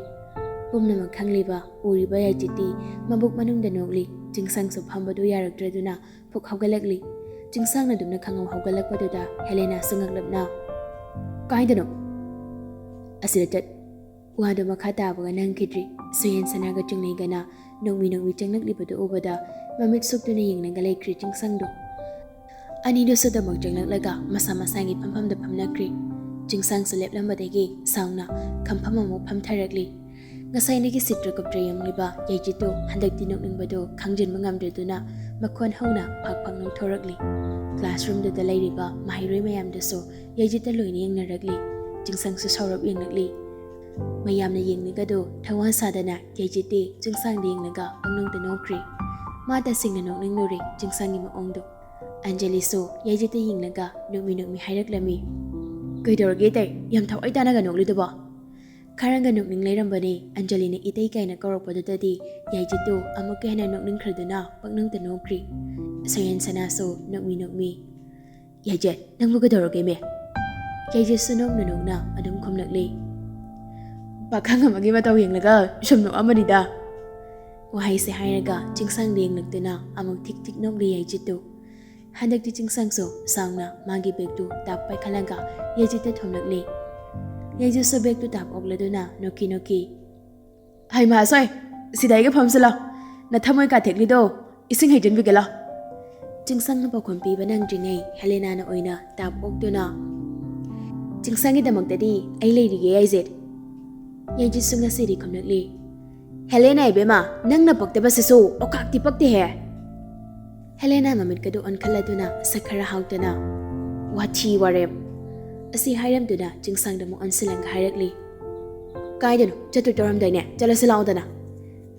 ꯄꯨꯝꯅꯃꯛ ꯈꯪꯂꯤꯕ, ꯎꯔꯤꯕ ꯌꯥꯏꯆꯤꯠꯇꯤ ꯃꯕꯨꯛ ꯃꯅꯨꯡꯗ ꯅꯣꯛꯂꯤ꯫ ꯆꯤꯡꯁꯥꯡꯁꯨ ꯐꯝꯕꯗꯨ ꯌꯥꯔꯛꯇ꯭ꯔꯗꯨꯅ ꯐꯨꯛ ꯍꯧꯒꯠꯂꯛꯂꯤ꯫ ꯆꯤꯡꯁꯥꯡꯅ ꯗꯨꯝꯅ ꯈꯪꯍꯧ ꯍꯧꯒꯠꯂꯛꯄꯗꯨꯗ ꯍꯦꯂꯦꯅꯥꯁꯨ ꯉꯛꯂꯞꯅ, "ꯀꯥꯏꯗꯅꯣ?" "ꯑꯁꯤꯗ ꯆꯠ-" ꯋꯥꯗꯨ ꯃꯈꯥ ꯇꯥꯕꯒ ꯅꯪꯈꯤꯗ꯭ꯔꯤ꯫ ꯁꯨꯌꯦꯟ ꯁꯅꯥꯒ ꯆꯤꯡꯂꯩꯒꯅ ꯅꯣꯛꯃꯤ ꯅꯣꯛꯃꯤ ꯆꯪꯂꯛꯂꯤꯕꯗꯨ ꯎꯕꯗ ꯃꯃꯤꯠ ꯁꯨꯛꯇꯨꯅ ꯌꯦꯡꯂꯒ ꯂꯩꯈ꯭ꯔꯦ ꯆꯤꯡꯁꯪꯗꯣ꯫ ꯑꯅꯤꯗꯨꯁꯨ ꯗꯃꯛ ꯆꯪꯂꯛꯂꯒ ꯃꯁꯥ ꯃꯁꯥꯒꯤ ꯐꯝꯐꯝꯗ ꯐꯝꯅꯈ꯭ꯔꯦ꯫ ꯆꯤꯡꯁꯪꯁꯨ ꯂꯦꯞꯂꯝꯕꯗꯒꯤ ꯁꯥꯎꯅ ꯈꯝꯐꯝ ꯑꯃꯨꯛ ꯐꯝꯊꯔꯛꯂꯤ꯫ ꯉꯁꯥꯏꯗꯒꯤ ꯁꯤꯠꯇ꯭ꯔ ꯀꯨꯞꯇ꯭ꯔ ꯌꯦꯡꯂꯤꯕ ꯌꯥꯏꯖꯤꯠꯇꯨ ꯍꯟꯗꯛꯇꯤ ꯅꯣꯛꯅꯤꯡꯕꯗꯨ ꯈꯥꯡꯖꯤꯟꯕ ꯉꯝꯗ꯭ꯔꯗꯨꯅ ꯃꯈꯣꯟ ꯍꯧꯅ ꯐꯛ ꯐꯛ ꯅꯣꯛꯊꯣꯔꯛꯂꯤ꯫ ꯀ꯭ꯂꯥꯁꯔꯨꯝꯗꯨꯗ ꯂꯩꯔꯤꯕ ꯃꯍꯩꯔꯣꯏ ꯃꯌꯥꯝꯗꯨꯁꯨ ꯌꯥꯏꯖꯤꯠꯇ ꯂꯣꯏꯅ ꯌꯦꯡꯅꯔꯛꯂꯤ꯫ ꯆꯤꯡꯁꯪꯁꯨ ꯁꯥꯎꯔꯞ ꯌꯦꯡꯂꯛꯂꯤ꯫ ꯃꯌꯥꯝꯅ ꯌꯦꯡꯂꯤꯒꯗꯨ ꯊꯋꯥ ꯁꯥꯗꯅ ꯌꯥꯏꯖꯤꯠꯇꯤ ꯆꯤꯡꯁꯪꯗ ꯌꯦꯡꯂꯒ ꯄꯪꯅꯣꯛꯇ ꯅꯣꯛꯈ꯭ꯔꯤ꯫ ꯃꯥ ꯇꯁꯦꯡꯅ ꯅꯣꯛꯅꯤꯡꯂꯨꯔꯦ ꯆꯤꯡꯁꯪꯒꯤ ꯃꯑꯣꯡꯗꯣ꯫ ꯑꯟꯖꯂꯤꯁꯨ ꯌꯥꯏꯖꯤꯠꯇ ꯌꯦꯡꯂꯒ ꯅꯣꯛꯃꯤ ꯅꯣꯛꯃꯤ ꯍꯥꯏꯔꯛꯂꯝꯃꯤ꯫ "ꯀꯩꯗꯧꯔꯒꯦ ꯏꯇꯩ? ꯌꯥꯝ ꯊꯋꯥꯏ ꯇꯥꯅꯒ ꯅꯣꯛꯂꯤꯗꯨꯕꯣ?" ꯈꯔꯒ ꯅꯣꯛꯅꯤꯡ ꯂꯩꯔꯝꯕꯅꯤ꯫ ꯑꯟꯖꯂꯤꯅ ꯏꯇꯩ ꯀꯥꯏꯅ ꯀꯧꯔꯛꯄꯗꯨꯗꯗꯤ ꯌꯥꯏꯖꯤꯠꯇꯨ ꯑꯃꯨꯛꯀ ꯍꯦꯟꯅ ꯅꯣꯛꯅꯤꯡꯈ꯭ꯔꯗꯨꯅ ꯄꯪꯅꯣꯛꯇ ꯅꯣꯛꯈ꯭ꯔꯤ꯫ ꯁꯨꯌꯦꯟ ꯁꯅꯥꯁꯨ ꯅꯣꯛꯃꯤ ꯅꯣꯛꯃꯤ, "ꯌꯥꯏꯖꯤꯠ, ꯅꯪꯕꯨ ꯀꯩꯗꯧꯔꯒꯦꯃꯦ?" ꯌꯥꯏꯖꯤꯠꯁꯨ ꯅꯣꯛꯅ ꯅꯣꯛꯅ ꯑꯗꯨꯝ ꯈꯨꯝꯂꯛꯂꯤ꯫ "ꯄꯥꯈꯪ ꯑꯃꯒꯤ ꯃꯇꯧ ꯌꯦꯡꯂꯒ ꯁꯨꯝ ꯅꯣꯛꯑꯝꯕꯅꯤꯗ꯫" ꯋꯥꯍꯩꯁꯦ ꯍꯥꯏꯔꯒ ꯆꯤꯡꯁꯪꯗ ꯌꯦꯡꯂꯛꯇꯨꯅ ꯑꯃꯨꯛ ꯊꯤꯛ ꯊꯤꯛ ꯅꯣꯛꯂꯤ ꯌꯥꯏꯖꯤꯠꯇꯨ꯫ ꯍꯟꯗꯛꯇꯤ ꯆꯤꯡꯁꯪꯁꯨ ꯁꯥꯎꯅ ꯃꯥꯒꯤ ꯕꯦꯒꯇꯨ ꯇꯥꯞ ꯄꯥꯏꯈꯠꯂꯒ ꯌꯥꯏꯖꯤꯠꯇ ꯊꯣꯝꯂꯛꯂꯤ꯫ ꯌꯥꯏꯖꯤꯠꯁꯨ ꯕꯦꯒꯇꯨ ꯇꯥꯞ ꯑꯣꯛꯂꯗꯨꯅ ꯅꯣꯛꯈꯤ ꯅꯣꯛꯈꯤ꯫ "ꯍꯩꯃꯥ ꯑꯁꯣꯏ, ꯁꯤꯗ ꯑꯩꯒ ꯐꯝꯁꯤꯜꯂꯣ꯫ ꯅꯊꯃꯣꯏ ꯀꯥꯊꯦꯛꯂꯤꯗꯣ ꯏꯁꯤꯡ ꯍꯩꯖꯤꯟꯕꯤꯒꯦ ꯂꯥꯎ꯫" ꯆꯤꯡꯁꯪꯅ ꯄꯥꯎꯈꯨꯝ ꯄꯤꯕ ꯅꯪꯗ꯭ꯔꯤꯉꯩ ꯍꯦꯂꯦꯅꯥꯅ ꯑꯣꯏꯅ ꯇꯥꯞ ꯑꯣꯛꯇꯨꯅ, "ꯆꯤꯡꯁꯪꯒꯤꯗꯃꯛꯇꯗꯤ ꯑꯩ ꯂꯩꯔꯤꯌꯦ ꯌꯥꯏꯖꯤꯠ꯫" ꯌꯥꯏꯖꯤꯠꯁꯨ ꯉꯁꯤꯗꯤ ꯈꯨꯝꯂꯛꯂꯤ꯫ "ꯍꯦꯂꯦꯅꯥ ꯏꯕꯦꯝꯃ, ꯅꯪꯅ ꯄꯛꯇꯕꯁꯤꯁꯨ ꯑꯣꯀꯥꯛꯇꯤ ꯄꯛꯇꯦꯍꯦ꯫" ꯍꯦꯂꯦꯅꯥ ꯃꯃꯤꯠꯀꯗꯨ ꯑꯣꯟꯈꯠꯂꯗꯨꯅ ꯁꯛ ꯈꯔ ꯍꯥꯎꯇꯅ, "ꯋꯥꯊꯤ ꯋꯥꯔꯦꯝ!" ꯑꯁꯤ ꯍꯥꯏꯔꯝꯗꯨꯅ ꯆꯤꯡꯁꯪꯗ ꯑꯃꯨꯛ ꯑꯣꯟꯁꯤꯜꯂꯒ ꯍꯥꯏꯔꯛꯂꯤ꯫ "ꯀꯥꯏꯗꯅꯣ ꯆꯠꯇꯣꯏ ꯇꯧꯔꯝꯗꯥꯏꯅꯦ? ꯆꯠꯂꯁꯤ ꯂꯥꯛꯑꯣꯗꯅ꯫"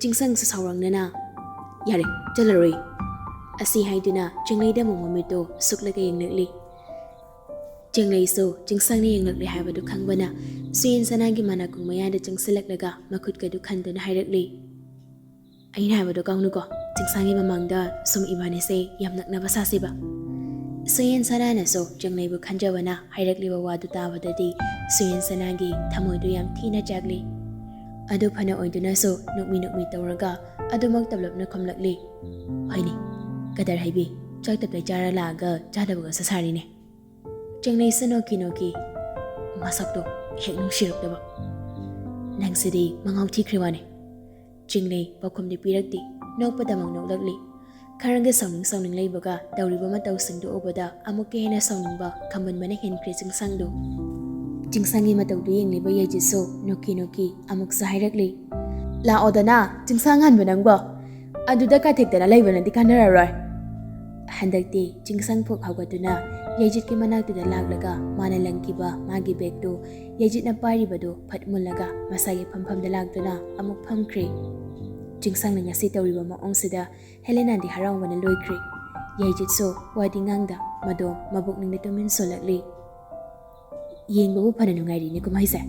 ꯆꯤꯡꯁꯪꯁꯨ ꯁꯥꯎꯔꯪꯅꯅ, "ꯌꯥꯔꯦ, ꯆꯠꯂꯔꯣꯏ꯫" ꯑꯁꯤ ꯍꯥꯏꯗꯨꯅ ꯆꯤꯡꯂꯩꯗ ꯑꯃꯨꯛ ꯃꯃꯤꯠꯇꯨ ꯁꯨꯛꯂꯒ ꯌꯦꯡꯂꯛꯂꯤ꯫ ꯆꯤꯡꯂꯩꯁꯨ ꯆꯤꯡꯁꯪꯅ ꯌꯦꯡꯂꯛꯂꯦ ꯍꯥꯏꯕꯗꯨ ꯈꯪꯕꯅ ꯁꯨꯌꯦꯟ ꯁꯅꯥꯒꯤ ꯃꯅꯥꯀꯣꯡ ꯃꯌꯥꯗ ꯆꯪꯁꯤꯜꯂꯛꯂꯒ ꯃꯈꯨꯠꯀꯗꯨ ꯈꯟꯗꯨꯅ ꯍꯥꯏꯔꯛꯂꯤ, "ꯑꯩꯅ ꯍꯥꯏꯕꯗꯣ ꯀꯥꯎꯅꯨꯀꯣ, ꯆꯤꯡꯁꯪꯒꯤ ꯃꯃꯥꯡꯗ ꯁꯨꯝ ꯏꯕꯥꯅꯤꯁꯦ ꯌꯥꯝ ꯅꯛꯅꯕ ꯁꯥꯁꯤꯕ꯫" ꯁꯨꯌꯦꯟ ꯁꯅꯥꯅꯁꯨ ꯆꯤꯡꯂꯩꯕꯨ ꯈꯟꯖꯕꯅ ꯍꯥꯏꯔꯛꯂꯤꯕ ꯋꯥꯗꯨ ꯇꯥꯕꯗꯗꯤ ꯁꯨꯌꯦꯟ ꯁꯅꯥꯒꯤ ꯊꯃꯣꯏꯗꯨ ꯌꯥꯝ ꯊꯤꯅ ꯆꯥꯛꯂꯤ꯫ ꯑꯗꯨ ꯐꯅ ꯑꯣꯏꯗꯨꯅꯁꯨ ꯅꯣꯛꯃꯤ ꯅꯣꯛꯃꯤ ꯇꯧꯔꯒ ꯑꯗꯨꯃꯛ ꯇꯞꯂꯞꯅ ꯈꯨꯝꯂꯛꯂꯤ, "ꯍꯣꯏꯅꯦ, ꯀꯗꯔ ꯍꯩꯕꯤ, ꯆꯥꯛ ꯇꯞꯇꯥꯏ ꯆꯥꯔ ꯂꯥꯛꯑꯒ ꯆꯥꯗꯕꯒꯁꯨ ꯁꯥꯔꯤꯅꯦ꯫" ꯆꯤꯡꯂꯩꯁꯨ ꯅꯣꯛꯈꯤ ꯅꯣꯛꯈꯤ꯫ ꯃꯁꯛꯇꯣ ꯍꯦꯛ ꯅꯨꯡꯁꯤꯔꯛꯇꯕ꯫ "ꯅꯪꯁꯤꯗꯤ ꯃꯉꯥꯎ ꯊꯤꯈ꯭ꯔꯦ ꯋꯥꯅꯦ꯫" ꯆꯤꯡꯂꯩ ꯄꯥꯎꯈꯨꯝꯗꯤ ꯄꯤꯔꯛꯇꯦ꯫ ꯅꯣꯛꯄꯗꯃꯛ ꯅꯣꯛꯂꯛꯂꯤ꯫ ꯈꯔꯪꯒ ꯁꯥꯎꯅꯤꯡ ꯁꯥꯎꯅꯤꯡ ꯂꯩꯕꯒ ꯇꯧꯔꯤꯕ ꯃꯇꯧꯁꯤꯡꯗꯨ ꯎꯕꯗ ꯑꯃꯨꯛꯀ ꯍꯦꯟꯅ ꯁꯥꯎꯅꯤꯡꯕ ꯈꯝꯕꯟꯕꯅ ꯍꯦꯟꯈ꯭ꯔꯦ ꯆꯤꯡꯁꯥꯡꯗꯨ꯫ ꯆꯤꯡꯁꯥꯡꯒꯤ ꯃꯇꯧꯗꯨ ꯌꯦꯡꯂꯤꯕ ꯌꯩꯖꯤꯠꯁꯨ ꯅꯣꯛꯈꯤ ꯅꯣꯛꯈꯤ ꯑꯃꯨꯛꯁꯨ ꯍꯥꯏꯔꯛꯂꯤ, "ꯂꯥꯛꯑꯣꯗꯅ, ꯆꯤꯡꯁꯥꯡ ꯍꯟꯕ ꯅꯪꯕꯣ꯫ ꯑꯗꯨꯗ ꯀꯥꯊꯦꯛꯇꯅ ꯂꯩꯕꯅꯗꯤ ꯀꯥꯟꯅꯔꯔꯣꯏ꯫" ꯍꯟꯗꯛꯇꯤ ꯆꯤꯡꯁꯥꯡ ꯐꯨꯛ ꯍꯧꯒꯠꯇꯨꯅ ꯌꯩꯖꯤꯠꯀꯤ ꯃꯅꯥꯛꯇꯨꯗ ꯂꯥꯛꯂꯒ ꯃꯥꯅ ꯂꯪꯈꯤꯕ ꯃꯥꯒꯤ ꯕꯦꯒꯇꯨ ꯌꯩꯖꯤꯠꯅ ꯄꯥꯏꯔꯤꯕꯗꯨ ꯐꯠ ꯃꯨꯜꯂꯒ ꯃꯁꯥꯒꯤ ꯐꯝꯐꯝꯗ ꯂꯥꯛꯇꯨꯅ ꯑꯃꯨꯛ ꯐꯝꯈ꯭ꯔꯦ꯫ ꯆꯤꯡꯁꯥꯡꯅ ꯉꯁꯤ ꯇꯧꯔꯤꯕ ꯃꯑꯣꯡꯁꯤꯗ ꯍꯦꯂꯦꯅꯥꯗꯤ ꯍꯔꯥꯎꯕꯅ ꯂꯣꯏꯈ꯭ꯔꯦ꯫ ꯌꯩꯖꯤꯠꯁꯨ ꯋꯥꯗꯤ ꯉꯥꯡꯗ ꯃꯗꯣ ꯃꯕꯨꯛꯅꯤꯡꯗ ꯇꯨꯃꯤꯟ ꯁꯣꯜꯂꯛꯂꯤ꯫ "ꯌꯦꯡꯕꯕꯨ ꯐꯅ ꯅꯨꯡꯉꯥꯏꯔꯤꯅꯦ ꯀꯨꯝꯍꯩꯁꯦ꯫